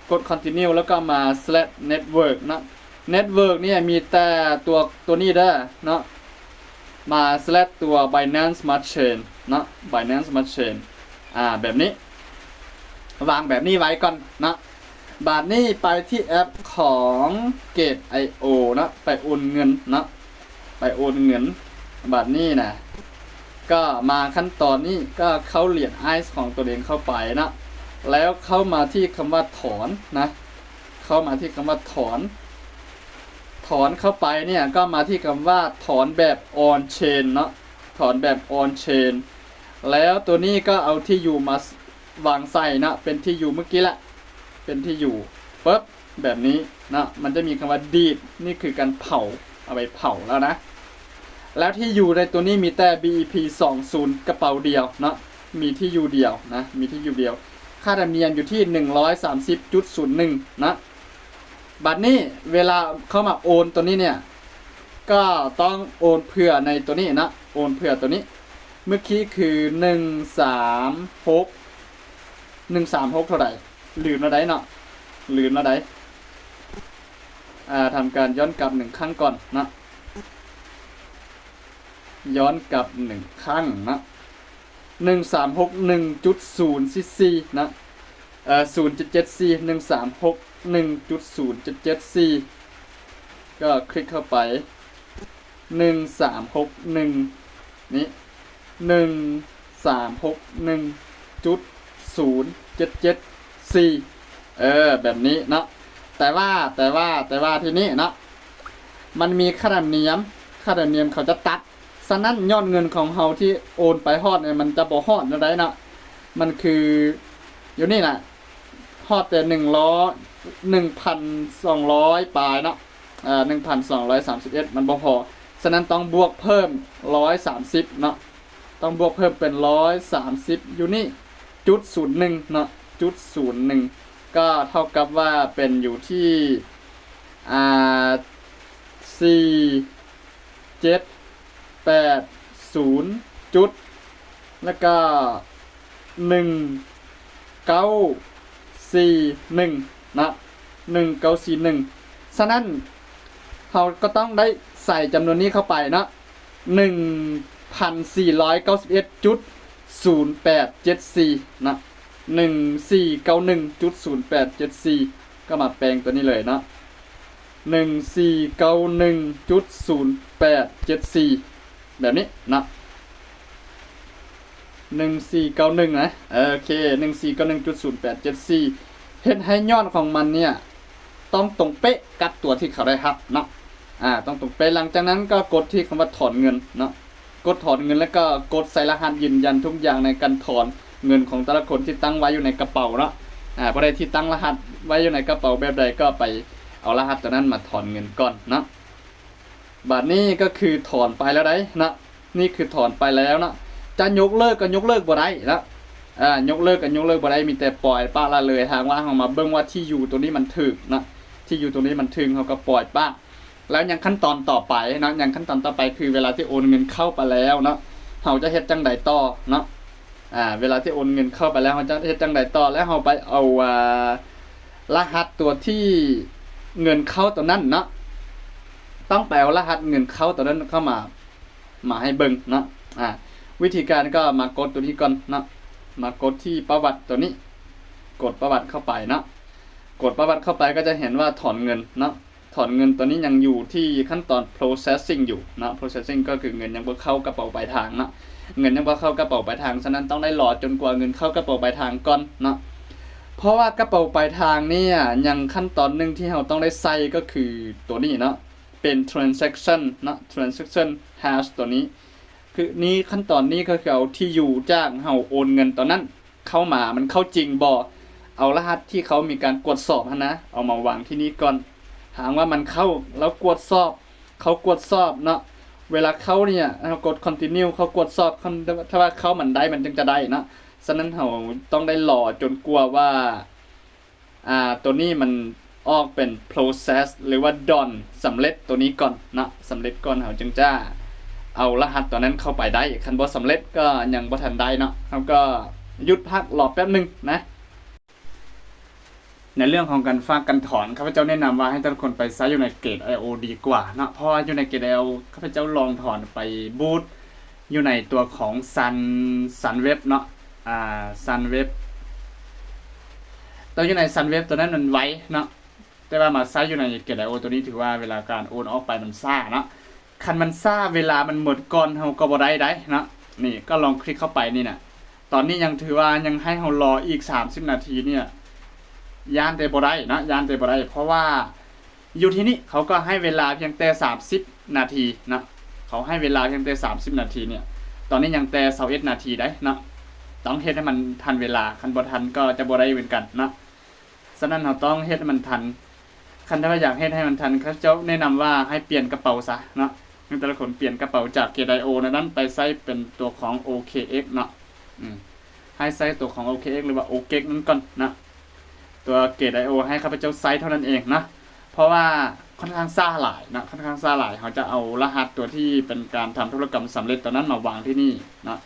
ກົດ Continue ແລ້ວກໍມາ Select Network ນະ. Network ນີ້ມີແຕ່ຕົວ ຕົວນີ້ເດີເນາະ, ມາ Select ຕົວ Binance Smart Chain ເນາະ, Binance Smart Chain ອາ ແບບນີ້ ວາງແບບນີ້ໄວ້ກ່ອນເນາະ. ບາດນີ້ໄປທີ່ແອັບຂອງ Gate.io ເນາະ, ໄປໂອນເງິນເນາະ, ໄປໂອນເງິນ. ບາດນີ້ນະ ກໍມາຂັ້ນຕອນນີ້ ກໍເຂົ້າຫຼຽນ ICE ຂອງຕົວເອງເຂົ້າໄປເນາະ, ແລ້ວເຂົ້າມາທີ່ຄຳວ່າຖອນນະ, ເຂົ້າມາທີ່ຄຳວ່າຖອນ. ຖອນເຂົ້າໄປເນຍ ກໍມາທີ່ຄຳວ່າຖອນແບບ On Chain ເນາະ, ຖອນແບບ On Chain. ແລ້ວຕົວນີ້ກໍເອົາທີ່ຢູ່ມາ ວາງໃສ່ເນາະ, ເປັນທີ່ຢູ່ມື້ກີ້ລະ, ເປັນທີ່ຢູ່ ປຶບ ແບບນີ້ເນາະ, ມັນຈະມີຄຳວ່າ Delete ນີ້ຄືການເຜົາ, ເອົາໄປເຜົາແລ້ວນະ. ແລ້ວທີ່ຢູ່ໃນຕົວນີ້ມີແຕ່ BEP ສອງສູນ ກະເປົາດຽວເນາະ, ມີທີ່ຢູ່ດຽວນະ, ມີທີ່ຢູ່ດຽວ. ຄ່າທຳນຽມຢູ່ທີ່ ໜຶ່ງຮ້ອຍສາມສິບຈຸດສູນໜຶ່ງ ເນາະ. ບັດນີ້ເວລາເຂົ້າມາໂອນຕົວນີ້ເນຍ ກໍຕ້ອງໂອນເຜື່ອໃນຕົວນີ້ເນາະ, ໂອນເຜື່ອຕົວນີ້. ເມື່ອກີ້ຄື ໜຶ່ງສາມຫົກ ໜຶ່ງສາມຫົກເທົ່າໃດ? ລືມແລ້ວໃດເນາະ, ລືມແລ້ວໃດ. ອ່າ ທຳການຍ້ອນກັບໜຶ່ງຄັ້ງກ່ອນເນາະ, ຍ້ອນກັບໜຶ່ງຄັ້ງເນາະ. ໜຶ່ງສາມຫົກໜຶ່ງຈຸດສູນສີ່ສີ່ເນາະ, ເອີ ສູນເຈັດເຈັດສີ່ ໜຶ່ງສາມຫົກໜຶ່ງຈຸດສູນເຈັດເຈັດສີ່ ກໍຄລິກເຂົ້າໄປ ໜຶ່ງສາມຫົກໜຶ່ງນີ້ ໜຶ່ງສາມຫົກໜຶ່ງຈຸດສູນເຈັດເຈັດສີ່ ເອີ ແບບນີ້ເນາະ. ແຕ່ວ່າ ແຕ່ວ່າ ແຕ່ວ່າທີ່ນີ້ເນາະ ມັນມີຄ່າທຳນຽມ, ຄ່າທຳນຽມເຂົາຈະຕັດ. ສະນັ້ນ ຍອດເງິນຂອງເຮົາທີ່ໂອນໄປຮອດນີ້ ມັນຈະບໍ່ຮອດແນວໃດເນາະ, ມັນຄືຢູ່ນີ້ນະ ຮອດແຕ່ໜຶ່ງຮ້ອຍ ໜຶ່ງພັນສອງຮ້ອຍປາຍເນາະ, ເອີ ໜຶ່ງພັນສອງຮ້ອຍສາມສິບເອັດ ມັນບໍ່ພໍ. ສະນັ້ນ ຕ້ອງບວກເພີ່ມຮ້ອຍສາມສິບເນາະ, ຕ້ອງບວກເພີ່ມເປັນຮ້ອຍສາມສິບຢູ່ນີ້ ຈຸດສູນໜຶ່ງເນາະ, ຈຸດສູນໜຶ່ງ ກໍເທົ່າກັບວ່າເປັນຢູ່ທີ່ ອ່າ ສີ່ ເຈັດ ແປດ ສູນ ຈຸດ ແລ້ວກໍ ໜຶ່ງ ເກົ້າ ສີ່ ໜຶ່ງ ເນາະ, ໜຶ່ງ ເກົ້າ ສີ່ ໜຶ່ງ. ສະນັ້ນ ເຮົາກໍຕ້ອງໄດ້ໃສ່ຈຳນວນນີ້ເຂົ້າໄປເນາະ, ໜຶ່ງພັນສີ່ຮ້ອຍເກົ້າສິບເອັດຈຸດສູນແປດເຈັດສີ່ ເນາະ, ໜຶ່ງສີ່ເກົ້າໜຶ່ງຈຸດສູນແປດເຈັດສີ່ ກໍມາແປງຕົວນີ້ເລີຍເນາະ. ໜຶ່ງສີ່ເກົ້າໜຶ່ງຈຸດສູນແປດເຈັດສີ່ ແບບນີ້ເນາະ. ໜຶ່ງສີ່ເກົ້າໜຶ່ງນະ ໂອເຄ ໜຶ່ງສີ່ເກົ້າໜຶ່ງຈຸດສູນແປດເຈັດສີ່ ເຮັດໃຫ້ຍອດຂອງມັນເນ່ຍ ຕ້ອງຕົງເປະກັບຕົວທີ່ເຂົາໄດ້ຮັບເນາະ ອາ ຕ້ອງຕົງເປະ. ຫຼັງຈາກນັ້ນກໍກົດທີ່ຄຳວ່າຖອນເງິນເນາະ ກົດຖອນເງິນ ແລ້ວກໍກົດໃສ່ລະຫັດຢືນຢັນທຸກຢ່າງໃນການຖອນເງິນຂອງແຕ່ລະຄົນທີ່ຕັ້ງໄວ້ຢູ່ໃນກະເປົາເນາະ ອາ ຜູ້ໃດທີ່ຕັ້ງລະຫັດໄວ້ຢູ່ໃນກະເປົາແບບໃດ ກໍໄປເອົາລະຫັດຕົວນັ້ນມາຖອນເງິນກ່ອນເນາະ. ບາດນີ້ກໍຄືຖອນໄປແລ້ວໃດ໋ເນາະ ນີ້ຄືຖອນໄປແລ້ວເນາະ ຈະຍົກເລີກກໍຍົກເລີກບໍ່ໄດ້ເນາະ ອາ ຍົກເລີກກໍຍົກເລີກບໍ່ໄດ້ ມີແຕ່ປ່ອຍປະລະເລີຍ. ຫາກວ່າເຮົາມາເບິ່ງວ່າທີ່ຢູ່ຕົວນີ້ມັນຖືກເນາະ ທີ່ຢູ່ຕົວນີ້ມັນຖືກ ເຮົາກໍປ່ອຍປະ. ແລ້ວຍັງຂັ້ນຕອນຕໍ່ໄປເນາະ ຍັງຂັ້ນຕອນຕໍ່ໄປຄືເວລາທີ່ໂອນເງິນເຂົ້າໄປແລ້ວເນາະ ເຮົາຈະເຮັດຈັ່ງໃດຕໍ່ເນາະ ອາ ເວລາທີ່ໂອນເງິນເຂົ້າໄປແລ້ວ ເຮົາຈະເຮັດຈັ່ງໃດຕໍ່ ແລ້ວເຮົາໄປເອົາ ອາ ລະຫັດຕົວທີ່ເງິນເຂົ້າຕົວນັ້ນເນາະ ຕ້ອງໄປເອົາລະຫັດເງິນເຂົ້າຕົວນັ້ນເຂົ້າມາ ມາໃຫ້ເບິ່ງເນາະ ອາ ວິທີການກໍມາກົດຕົວນີ້ກ່ອນເນາະ ມາກົດທີ່ປະຫວັດຕົວນີ້ ກົດປະຫວັດເຂົ້າໄປເນາະ ກົດປະຫວັດເຂົ້າໄປກໍຈະເຫັນວ່າຖອນເງິນເນາະ ຖອນເງິນຕົວນີ້ຍັງຢູ່ທີ່ຂັ້ນຕອນ processing ຢູ່ເນາະ processing ກໍຄືເງິນຍັງບໍ່ເຂົ້າກະເປົາປາຍທາງເນາະ ເງິນຍັງບໍ່ເຂົ້າກະເປົາປາຍທາງ ສະນັ້ນຕ້ອງໄດ້ລໍຈົນກວ່າເງິນເຂົ້າກະເປົາປາຍທາງກ່ອນເນາະ ເພາະວ່າກະເປົາປາຍທາງເນ່ຍ ຍັງຂັ້ນຕອນໜຶ່ງທີ່ເຮົາຕ້ອງໄດ້ໃສ່ກໍຄືຕົວນີ້ເນາະ ເປັນ transaction ເນາະ transaction hash ຕົວນີ້ ຄືນີ້ ຂັ້ນຕອນນີ້ກໍຄືເອົາທີ່ຢູ່ຈາກເຮົາໂອນເງິນຕອນນັ້ນເຂົ້າມາ ມັນເຂົ້າຈິງບໍ່ ເອົາລະຫັດທີ່ເຂົາມີການກວດສອບຫັ້ນນະ ເອົາມາວາງທີ່ນີ້ກ່ອນ ຫາກວ່າມັນເຂົ້າ ແລ້ວກວດສອບ ເຂົາກວດສອບເນາະ ເວລາເຂົ້າເນ່ຍ ເຮົາກົດ continue ເຂົາກວດສອບ ຄັນ ຖ້າວ່າເຂົ້າມັນໄດ້ ມັນຈຶ່ງຈະໄດ້ເນາະ ສະນັ້ນເຮົາຕ້ອງໄດ້ລໍຈົນກວ່າວ່າ ອ່າ ຕົວນີ້ມັນອອກເປັນ process ຫຼືວ່າ done ສຳເລັດຕົວນີ້ກ່ອນເນາະ ສຳເລັດກ່ອນ ເຮົາຈຶ່ງຈະເອົາລະຫັດຕົວນັ້ນເຂົ້າໄປໄດ້ ຄັນບໍ່ສຳເລັດກໍຍັງບໍ່ທັນໄດ້ເນາະ ເຮົາກໍຢຸດພັກລໍແປັບໜຶ່ງນະ. ໃນເລື່ອງຂອງການຝາກການຖອນ ຂ້າພະເຈົ້າແນະນຳວ່າໃຫ້ແຕ່ລະຄົນໄປໃຊ້ຢູ່ໃນ Gate.io ດີກວ່າເນາະ ເພາະວ່າຢູ່ໃນ Gate.io ຂ້າພະເຈົ້າລອງຖອນໄປ boot ຢູ່ໃນຕົວຂອງ Sun Sunweb ເນາະ ອ່າ Sunweb ຕົວຢູ່ໃນ Sunweb ຕົວນັ້ນມັນໄວເນາະ ແຕ່ວ່າມາໃຊ້ຢູ່ໃນ Gate.io ຕົວນີ້ຖືວ່າເວລາການໂອນອອກໄປມັນຊ້າເນາະ ຄັນມັນຊ້າເວລາມັນໝົດກ່ອນເຮົາກໍບໍ່ໄດ້ໃດ໋ເນາະ ນີ້ກໍລອງຄລິກເຂົ້າໄປນີ້ນະ ຕອນນີ້ຍັງຖືວ່າຍັງໃຫ້ເຮົາລໍອີກສາມສິບນາທີເນ່ຍ ຢ້ານແຕ່ບໍ່ໄດ້ເນາະ ຢ້ານແຕ່ບໍ່ໄດ້ ເພາະວ່າ ຢູ່ທີ່ນີ້ເຂົາກໍໃຫ້ເວລາພຽງແຕ່ສາມສິບນາທີເນາະ ເຂົາໃຫ້ເວລາພຽງແຕ່ສາມສິບນາທີເນ່ຍ ຕອນນີ້ຍັງແຕ່ຊາວເອັດນາທີໃດ໋ເນາະ ຕ້ອງເຮັດໃຫ້ມັນທັນເວລາ ຄັນບໍ່ທັນກໍຈະບໍ່ໄດ້ເຫມືອນກັນເນາະ ສະນັ້ນເຮົາຕ້ອງເຮັດໃຫ້ມັນທັນ ຄັນຖ້າວ່າຢາກເຮັດໃຫ້ມັນທັນ ຂ້າພະເຈົ້າແນະນຳວ່າໃຫ້ປ່ຽນກະເປົາຊະເນາະ ໃຫ້ແຕ່ລະຄົນປ່ຽນກະເປົາຈາກ Gate.io ນັ້ນໄປໃຊ້ເປັນຕົວຂອງ OKX ເນາະ ອືມ ໃຫ້ໃຊ້ຕົວຂອງ OKX ຫຼືວ່າ OKEX ນັ້ນກ່ອນເນາະ ຕົວ Gate.io ໃຫ້ຂ້າພະເຈົ້າໃຊ້ເທົ່ານັ້ນເອງເນາະ ເພາະວ່າຄ່ອນຂ້າງຊ້າຫຼາຍເນາະ ຄ່ອນຂ້າງຊ້າຫຼາຍ ເຮົາຈະເອົາລະຫັດຕົວທີ່ເປັນການທຳທຸລະກຳສຳເລັດຕົວນັ້ນມາວາງທີ່ນີ້ເນາະ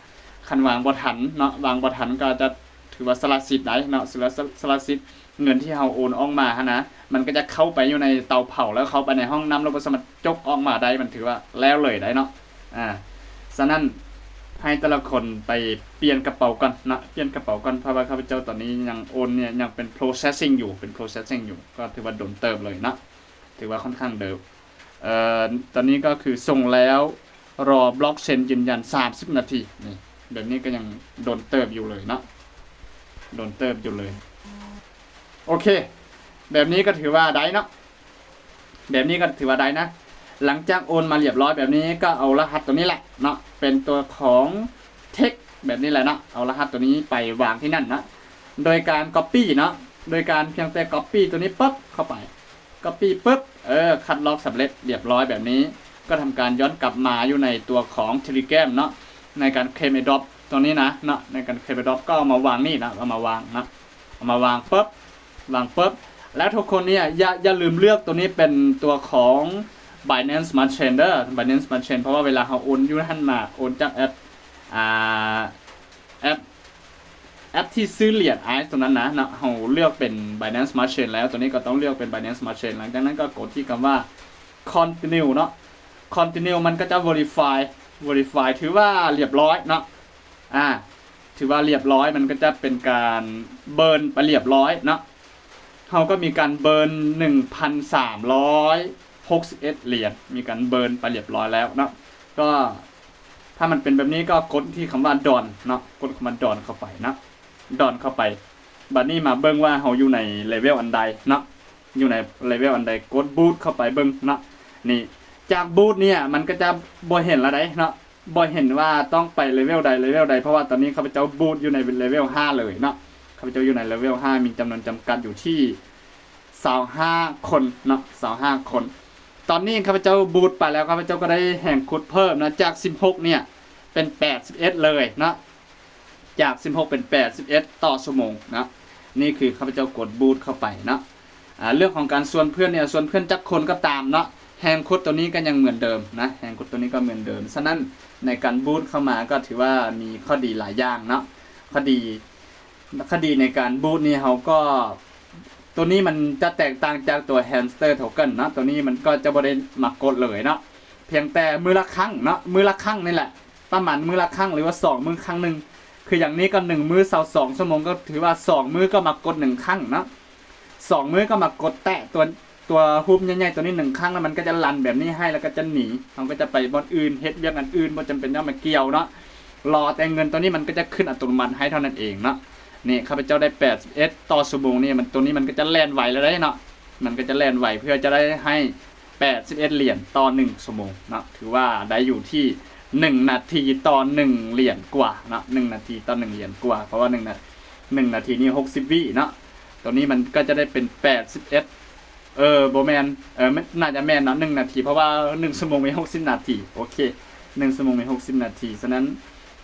ຄັນວາງບໍ່ທັນເນາະ ວາງບໍ່ທັນກໍອາດຈະຖືວ່າສະລະສິດໄດ້ເນາະ ສະລະ ສະລະສິດເງິນທີ່ເຮົາໂອນອອກມາຫັ້ນນະ ມັນກໍຈະເຂົ້າໄປຢູ່ໃນເຕົາເຜົາ ແລ້ວເຂົ້າໄປໃນຫ້ອງນ້ຳ ແລ້ວບໍ່ສາມາດຈົກອອກມາໄດ້ ມັນຖືວ່າແລ້ວເລີຍໄດ໋ເນາະ ອາ ສະນັ້ນໃຫ້ແຕ່ລະຄົນໄປປ່ຽນກະເປົາກ່ອນເນາະ ປ່ຽນກະເປົາກ່ອນ ເພາະວ່າຂ້າພະເຈົ້າຕອນນີ້ຍັງໂອນເນ່ຍ ຍັງເປັນ processing ຢູ່ ເປັນ processing ຢູ່ ກໍຖືວ່າດົນເຕີບເລີຍເນາະ ຖືວ່າຄ່ອນຂ້າງເດີ ເອີ ຕອນນີ້ກໍຄືສົ່ງແລ້ວ ລໍບລັອກເຊັນຢືນຢັນສາມສິບນາທີ ນີ້ ແບບນີ້ກໍຍັງດົນເຕີບຢູ່ເລີຍເນາະ ດົນເຕີບຢູ່ເລີຍ ໂອເຄ ແບບນີ້ກໍຖືວ່າໄດ້ເນາະ ແບບນີ້ກໍຖືວ່າໄດ້ນະ ຫຼັງຈາກໂອນມາລຽບຮ້ອຍແບບນີ້ ກໍເອົາລະຫັດຕົວນີ້ແຫຼະເນາະ ເປັນຕົວຂອງ text ແບບນີ້ແຫຼະເນາະ ເອົາລະຫັດຕົວນີ້ໄປວາງທີ່ນັ້ນເນາະ ໂດຍການ copy ເນາະ ໂດຍການພຽງແຕ່ copy ຕົວນີ້ປຶບເຂົ້າໄປ copy ປຶບ ເອີ ຄັດລອກສຳເລັດລຽບຮ້ອຍແບບນີ້ ກໍທຳການຍ້ອນກັບມາຢູ່ໃນຕົວຂອງ Telegram ເນາະ ໃນການ claim airdrop ຕົວນີ້ນະເນາະ ໃນການ claim airdrop ກໍເອົາມາວາງນີ້ນະ ເອົາມາວາງນະ ເອົາມາວາງປຶບ ວາງປຶບ ແລ້ວທຸກຄົນເນ່ຍ ຢ່າ ຢ່າລືມເລືອກຕົວນີ້ເປັນຕົວຂອງ Binance Smart Chain ເດີ Binance Smart Chain ເພາະວ່າເວລາເຮົາໂອນຢູ່ຫັ້ນນະ ໂອນຈາກແອັບ ອ່າ ແອັບ ແອັບທີ່ຊື້ຫຼຽນ ICE ຕົວນັ້ນນະເນາະ ເຮົາເລືອກເປັນ Binance Smart Chain ແລ້ວ ຕົວນີ້ກໍຕ້ອງເລືອກເປັນ Binance Smart Chain ຫຼັງຈາກນັ້ນກໍກົດທີ່ຄຳວ່າ Continue ເນາະ Continue ມັນກໍຈະ Verify Verify ຖືວ່າລຽບຮ້ອຍເນາະ ອາ ຖືວ່າລຽບຮ້ອຍ ມັນກໍຈະເປັນການ burn ໄປລຽບຮ້ອຍເນາະ ເຮົາກໍມີການ burn ໜຶ່ງພັນສາມຮ້ອຍຫົກສິບເອັດຫຼຽນ ມີການ burn ໄປລຽບຮ້ອຍແລ້ວເນາະ ກໍ ຖ້າມັນເປັນແບບນີ້ກໍກົດທີ່ຄຳວ່າ Done ເນາະ, ກົດຄຳວ່າ Done ເຂົ້າໄປເນາະ, Done ເຂົ້າໄປ. ບາດນີ້ມາເບິ່ງວ່າເຮົາຢູ່ໃນເລເວວອັນໃດເນາະ, ຢູ່ໃນເລເວວອັນໃດ, ກົດ Boost ເຂົ້າໄປເບິ່ງເນາະ. ນີ້ ຈາກ Boost ເນີ້ຍ ມັນກໍຈະບໍ່ເຫັນລະໃດເນາະ, ບໍ່ເຫັນວ່າຕ້ອງໄປເລເວວໃດ ເລເວວໃດ, ເພາະວ່າຕອນນີ້ຂ້າພະເຈົ້າ Boost ຢູ່ໃນເລເວວຫ້າເລີຍເນາະ. ຂ້າພະເຈົ້າຢູ່ໃນເລເວວຫ້າ ມີຈຳນວນຈຳກັດຢູ່ທີ່ຊາວຫ້າຄົນເນາະ, ຊາວຫ້າຄົນ. ຕອນນີ້ຂ້າພະເຈົ້າ Boost ໄປແລ້ວ, ຂ້າພະເຈົ້າກໍໄດ້ແຮງຂຸດເພີ່ມເນາະ, ຈາກສິບຫົກເນີ້ຍເປັນແປດສິບເອັດເລີຍເນາະ, ຈາກສິບຫົກເປັນແປດສິບເອັດຕໍ່ຊົ່ວໂມງເນາະ. ນີ້ຄືຂ້າພະເຈົ້າກົດ Boost ເຂົ້າໄປເນາະ. ອາ ເລື່ອງຂອງການຊວນເພື່ອນເນີ້ຍ, ຊວນເພື່ອນຈັກຄົນກໍຕາມເນາະ, ແຮງຂຸດຕົວນີ້ກໍຍັງເໝືອນເດີມນະ, ແຮງຂຸດຕົວນີ້ກໍເໝືອນເດີມ. ສະນັ້ນໃນການ Boost ເຂົ້າມາກໍຖືວ່າມີຂໍ້ດີຫຼາຍຢ່າງເນາະ, ຂໍ້ດີ ຄະດີໃນການ Boost ນີ້ເຮົາກໍ ຕົວນີ້ມັນຈະແຕກຕ່າງຈາກຕົວ Hamster Token ເນາະ, ຕົວນີ້ມັນກໍຈະບໍ່ໄດ້ມາກົດເລີຍເນາະ, ພຽງແຕ່ມື້ລະຄັ້ງເນາະ, ມື້ລະຄັ້ງນີ້ແຫຼະ, ປະມານມື້ລະຄັ້ງ ຫຼືວ່າສອງມື້ຄັ້ງໜຶ່ງ. ຄືຢ່າງນີ້ກໍໜຶ່ງມື້ຊາວສອງຊົ່ວໂມງ, ກໍຖືວ່າສອງມື້ກໍມາກົດໜຶ່ງຄັ້ງເນາະ, ສອງມື້ກໍມາກົດແຕະຕົວ ຕົວຮູບໃຫຍ່ໆຕົວນີ້ໜຶ່ງຄັ້ງ ແລ້ວມັນກໍຈະລັນແບບນີ້ໃຫ້ ແລ້ວກໍຈະໜີ, ເຮົາກໍຈະໄປບ່ອນອື່ນ, ເຮັດວຽກອັນອື່ນ, ບໍ່ຈຳເປັນຕ້ອງມາກ່ຽວເນາະ, ລໍແຕ່ເງິນຕົວນີ້ມັນກໍຈະຂຶ້ນອັດຕະໂນມັດໃຫ້ເທົ່ານັ້ນເອງເນາະ. ນີ້ ຂ້າພະເຈົ້າໄດ້ແປດສິບເອັດຕໍ່ຊົ່ວໂມງນີ້, ມັນ ຕົວນີ້ມັນກໍຈະແລ່ນໄວແລ້ວເດ້ເນາະ, ມັນກໍຈະແລ່ນໄວ ເພື່ອຈະໄດ້ໃຫ້ແປດສິບເອັດຫຼຽນຕໍ່ໜຶ່ງຊົ່ວໂມງເນາະ, ຖືວ່າໄດ້ຢູ່ທີ່ໜຶ່ງນາທີຕໍ່ໜຶ່ງຫຼຽນກວ່າເນາະ, ໜຶ່ງນາທີຕໍ່ໜຶ່ງຫຼຽນກວ່າ, ເພາະວ່າໜຶ່ງນາ ໜຶ່ງນາທີນີ້ຫົກສິບວິເນາະ. ຕົວນີ້ມັນກໍຈະໄດ້ເປັນແປດສິບເອັດ ເອີ ບໍ່ແມ່ນ ເອີ ໜ້າຈະແມ່ນເນາະ ໜຶ່ງນາທີ, ເພາະວ່າໜຶ່ງຊົ່ວໂມງມີຫົກສິບນາທີ. ໂອເຄ ໜຶ່ງຊົ່ວໂມງມີຫົກສິບນາທີ, ສະນັ້ນ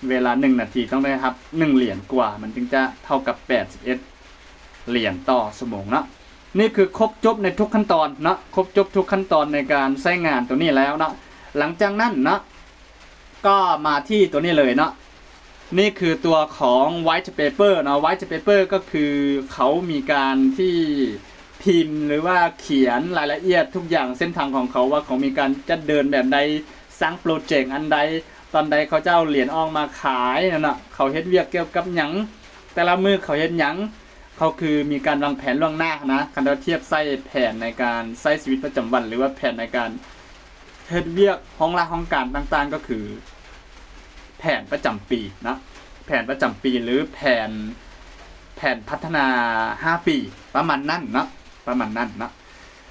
ເວລາໜຶ່ງນາທີຕ້ອງໄດ້ຮັບໜຶ່ງຫຼຽນກວ່າ, ມັນຈຶ່ງຈະເທົ່າກັບແປດສິບເອັດຫຼຽນຕໍ່ຊົ່ວໂມງເນາະ. ນີ້ຄືຄົບຈົບໃນທຸກຂັ້ນຕອນເນາະ, ຄົບຈົບທຸກຂັ້ນຕອນໃນການໃຊ້ງານຕົວນີ້ແລ້ວເນາະ. ຫຼັງຈາກນັ້ນເນາະ ກໍມາທີ່ຕົວນີ້ເລີຍເນາະ, ນີ້ຄືຕົວຂອງ White Paper ເນາະ, White Paper ກໍຄືເຂົາມີການທີ່ພິມ ຫຼືວ່າຂຽນລາຍລະອຽດທຸກຢ່າງ ເສັ້ນທາງຂອງເຂົາ ວ່າເຂົາມີການຈັດເດີນແບບໃດ, ສ້າງໂປຣເຈັກອັນໃດ, ຕອນໃດເຂົາຈະເອົາຫຼຽນອອກມາຂາຍນັ້ນນະ, ເຂົາເຮັດວຽກກ່ຽວກັບຫຍັງ, ແຕ່ລະມື້ເຂົາເຮັດຫຍັງ, ເຂົາຄືມີການວາງແຜນລ່ວງໜ້ານະ. ຄັນເຮົາທຽບໃສ່ແຜນໃນການໃຊ້ຊີວິດປະຈຳວັນ ຫຼືວ່າແຜນໃນການ ເຮັດວຽກຫ້ອງລາຫ້ອງການຕ່າງໆ ກໍຄືແຜນປະຈຳປີເນາະ, ແຜນປະຈຳປີ ຫຼື ແຜນ ແຜນພັດທະນາຫ້າປີ ປະມານນັ້ນເນາະ, ປະມານນັ້ນເນາະ.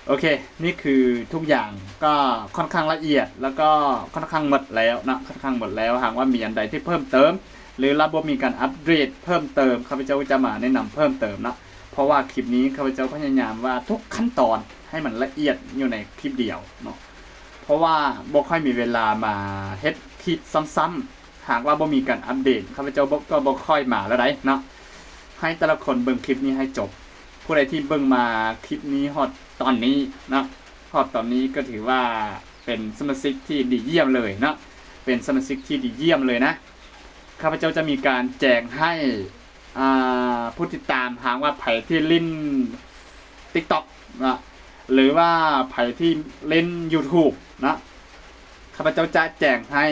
ໂອເຄ ນີ້ຄືທຸກຢ່າງກໍຄ່ອນຂ້າງລະອຽດ ແລ້ວກໍຄ່ອນຂ້າງໝົດແລ້ວເນາະ, ຄ່ອນຂ້າງໝົດແລ້ວ. ຫາກວ່າມີອັນໃດທີ່ເພີ່ມເຕີມ ຫຼື ລະບົບມີການອັບເດດເພີ່ມເຕີມ ຂ້າພະເຈົ້າຈະມາແນະນຳເພີ່ມເຕີມເນາະ, ເພາະວ່າຄລິບນີ້ຂ້າພະເຈົ້າພະຍາຍາມວ່າທຸກຂັ້ນຕອນໃຫ້ມັນລະອຽດຢູ່ໃນຄລິບດຽວເນາະ. ເພາະວ່າບໍ່ຄ່ອຍມີເວລາມາເຮັດຄລິບຊ້ຳໆ, ຫາກວ່າບໍ່ມີການອັບເດດ ຂ້າພະເຈົ້າບໍ່ ກໍບໍ່ຄ່ອຍມາແລ້ວໃດເນາະ. ໃຫ້ແຕ່ລະຄົນເບິ່ງຄລິບນີ້ໃຫ້ຈົບ. ຜູ້ໃດທີ່ເບິ່ງມາຄລິບນີ້ຮອດຕອນນີ້ເນາະ, ຮອດຕອນນີ້ກໍຖືວ່າເປັນສະມາຊິກທີ່ດີຢ້ຽມເລີຍເນາະ, ເປັນສະມາຊິກທີ່ດີຢ້ຽມເລີຍນະ. ຂ້າພະເຈົ້າຈະມີການແຈ້ງໃຫ້ ອ່າ ຜູ້ຕິດຕາມ ຫາກວ່າໃຜທີ່ຫຼິ້ນ TikTok ເນາະ ຫຼືວ່າໃຜທີ່ຫຼິ້ນ YouTube ເນາະ, ຂ້າພະເຈົ້າຈະແຈ້ງໃຫ້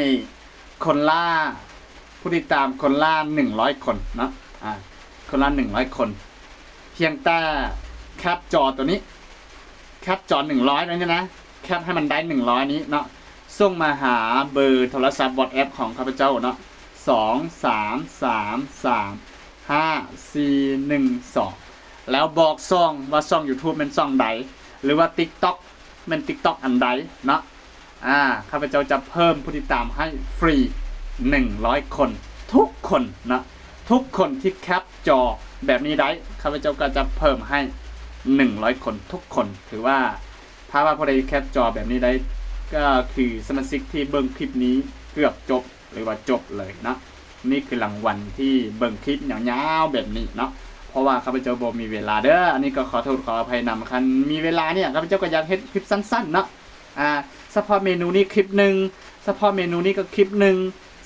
ຄົນລະ ຜູ້ຕິດຕາມຄົນລະໜຶ່ງຮ້ອຍຄົນເນາະ, ອາ ຄົນລະໜຶ່ງຮ້ອຍຄົນ. ພຽງແຕ່ແຄບຈໍຕົວນີ້ ແຄບຈໍໜຶ່ງຮ້ອຍນີ້ນະ, ແຄບໃຫ້ມັນໄດ້ໜຶ່ງຮ້ອຍນີ້ເນາະ, ສົ່ງມາຫາເບີໂທລະສັບ WhatsApp ຂອງຂ້າພະເຈົ້າເນາະ, ສອງສາມສາມສາມຫ້າສີ່ໜຶ່ງສອງ ແລ້ວບອກຊ່ອງວ່າຊ່ອງ YouTube ແມ່ນຊ່ອງໃດ ຫຼືວ່າ TikTok ແມ່ນ TikTok ອັນໃດເນາະ. ອາ ຂ້າພະເຈົ້າຈະເພີ່ມຜູ້ຕິດຕາມໃຫ້ຟຣີໜຶ່ງຮ້ອຍຄົນ ທຸກຄົນເນາະ, ທຸກຄົນທີ່ແຄບຈໍແບບນີ້ໄດ້ ຂ້າພະເຈົ້າກໍຈະເພີ່ມໃຫ້ໜຶ່ງຮ້ອຍຄົນທຸກຄົນ. ຖືວ່າ ຖ້າວ່າຜູ້ໃດແຄບຈໍແບບນີ້ໄດ້ ກໍຄືສະມາຊິກທີ່ເບິ່ງຄລິບນີ້ເກືອບຈົບ ຫຼືວ່າຈົບເລີຍເນາະ. ນີ້ຄືລາງວັນທີ່ເບິ່ງຄລິບຍາວໆແບບນີ້ເນາະ, ເພາະວ່າຂ້າພະເຈົ້າບໍ່ມີເວລາເດີ. ອັນນີ້ກໍຂໍໂທດຂໍອະໄພນຳ. ຄັນມີເວລາເນີ້ຍ ຂ້າພະເຈົ້າກໍຢາກເຮັດຄລິບສັ້ນໆເນາະ, ອາ ສະເພາະເມນູນີ້ຄລິບໜຶ່ງ, ສະເພາະເມນູນີ້ກໍຄລິບໜຶ່ງ,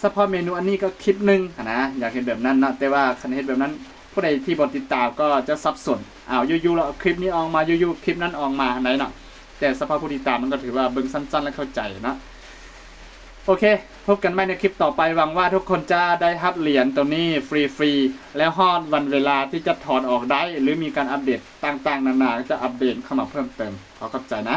ສະເພາະເມນູອັນນີ້ກໍຄລິບໜຶ່ງຫັ້ນນະ, ຢາກເຮັດແບບນັ້ນເນາະ. ແຕ່ວ່າຄັນເຮັດແບບນັ້ນ ຜູ້ໃດທີ່ບໍ່ຕິດຕາມກໍຈະສັບສົນ, ອ້າວ ຢູ່ໆແລ້ວຄລິບນີ້ອອກມາ, ຢູ່ໆຄລິບນັ້ນອອກມາ ຫັ້ນໃດເນາະ. ແຕ່ສະເພາະຜູ້ຕິດຕາມມັນກໍຖືວ່າເບິ່ງສັ້ນໆ ແລະ ເຂົ້າໃຈເນາະ. ໂອເຄ ພົບກັນໃໝ່ໃນຄລິບຕໍ່ໄປ. ຫວັງວ່າທຸກຄົນຈະໄດ້ຮັບຫຼຽນໂຕນີ້ຟຣີໆ ແລ້ວຮອດວັນເວລາທີ່ຈະຖອນອອກໄດ້ ຫຼື ມີການອັບເດດຕ່າງໆນານາ ຈະອັບເດດເຂົ້າມາເພີ່ມເຕີມ. ຂໍຂອບໃຈນະ.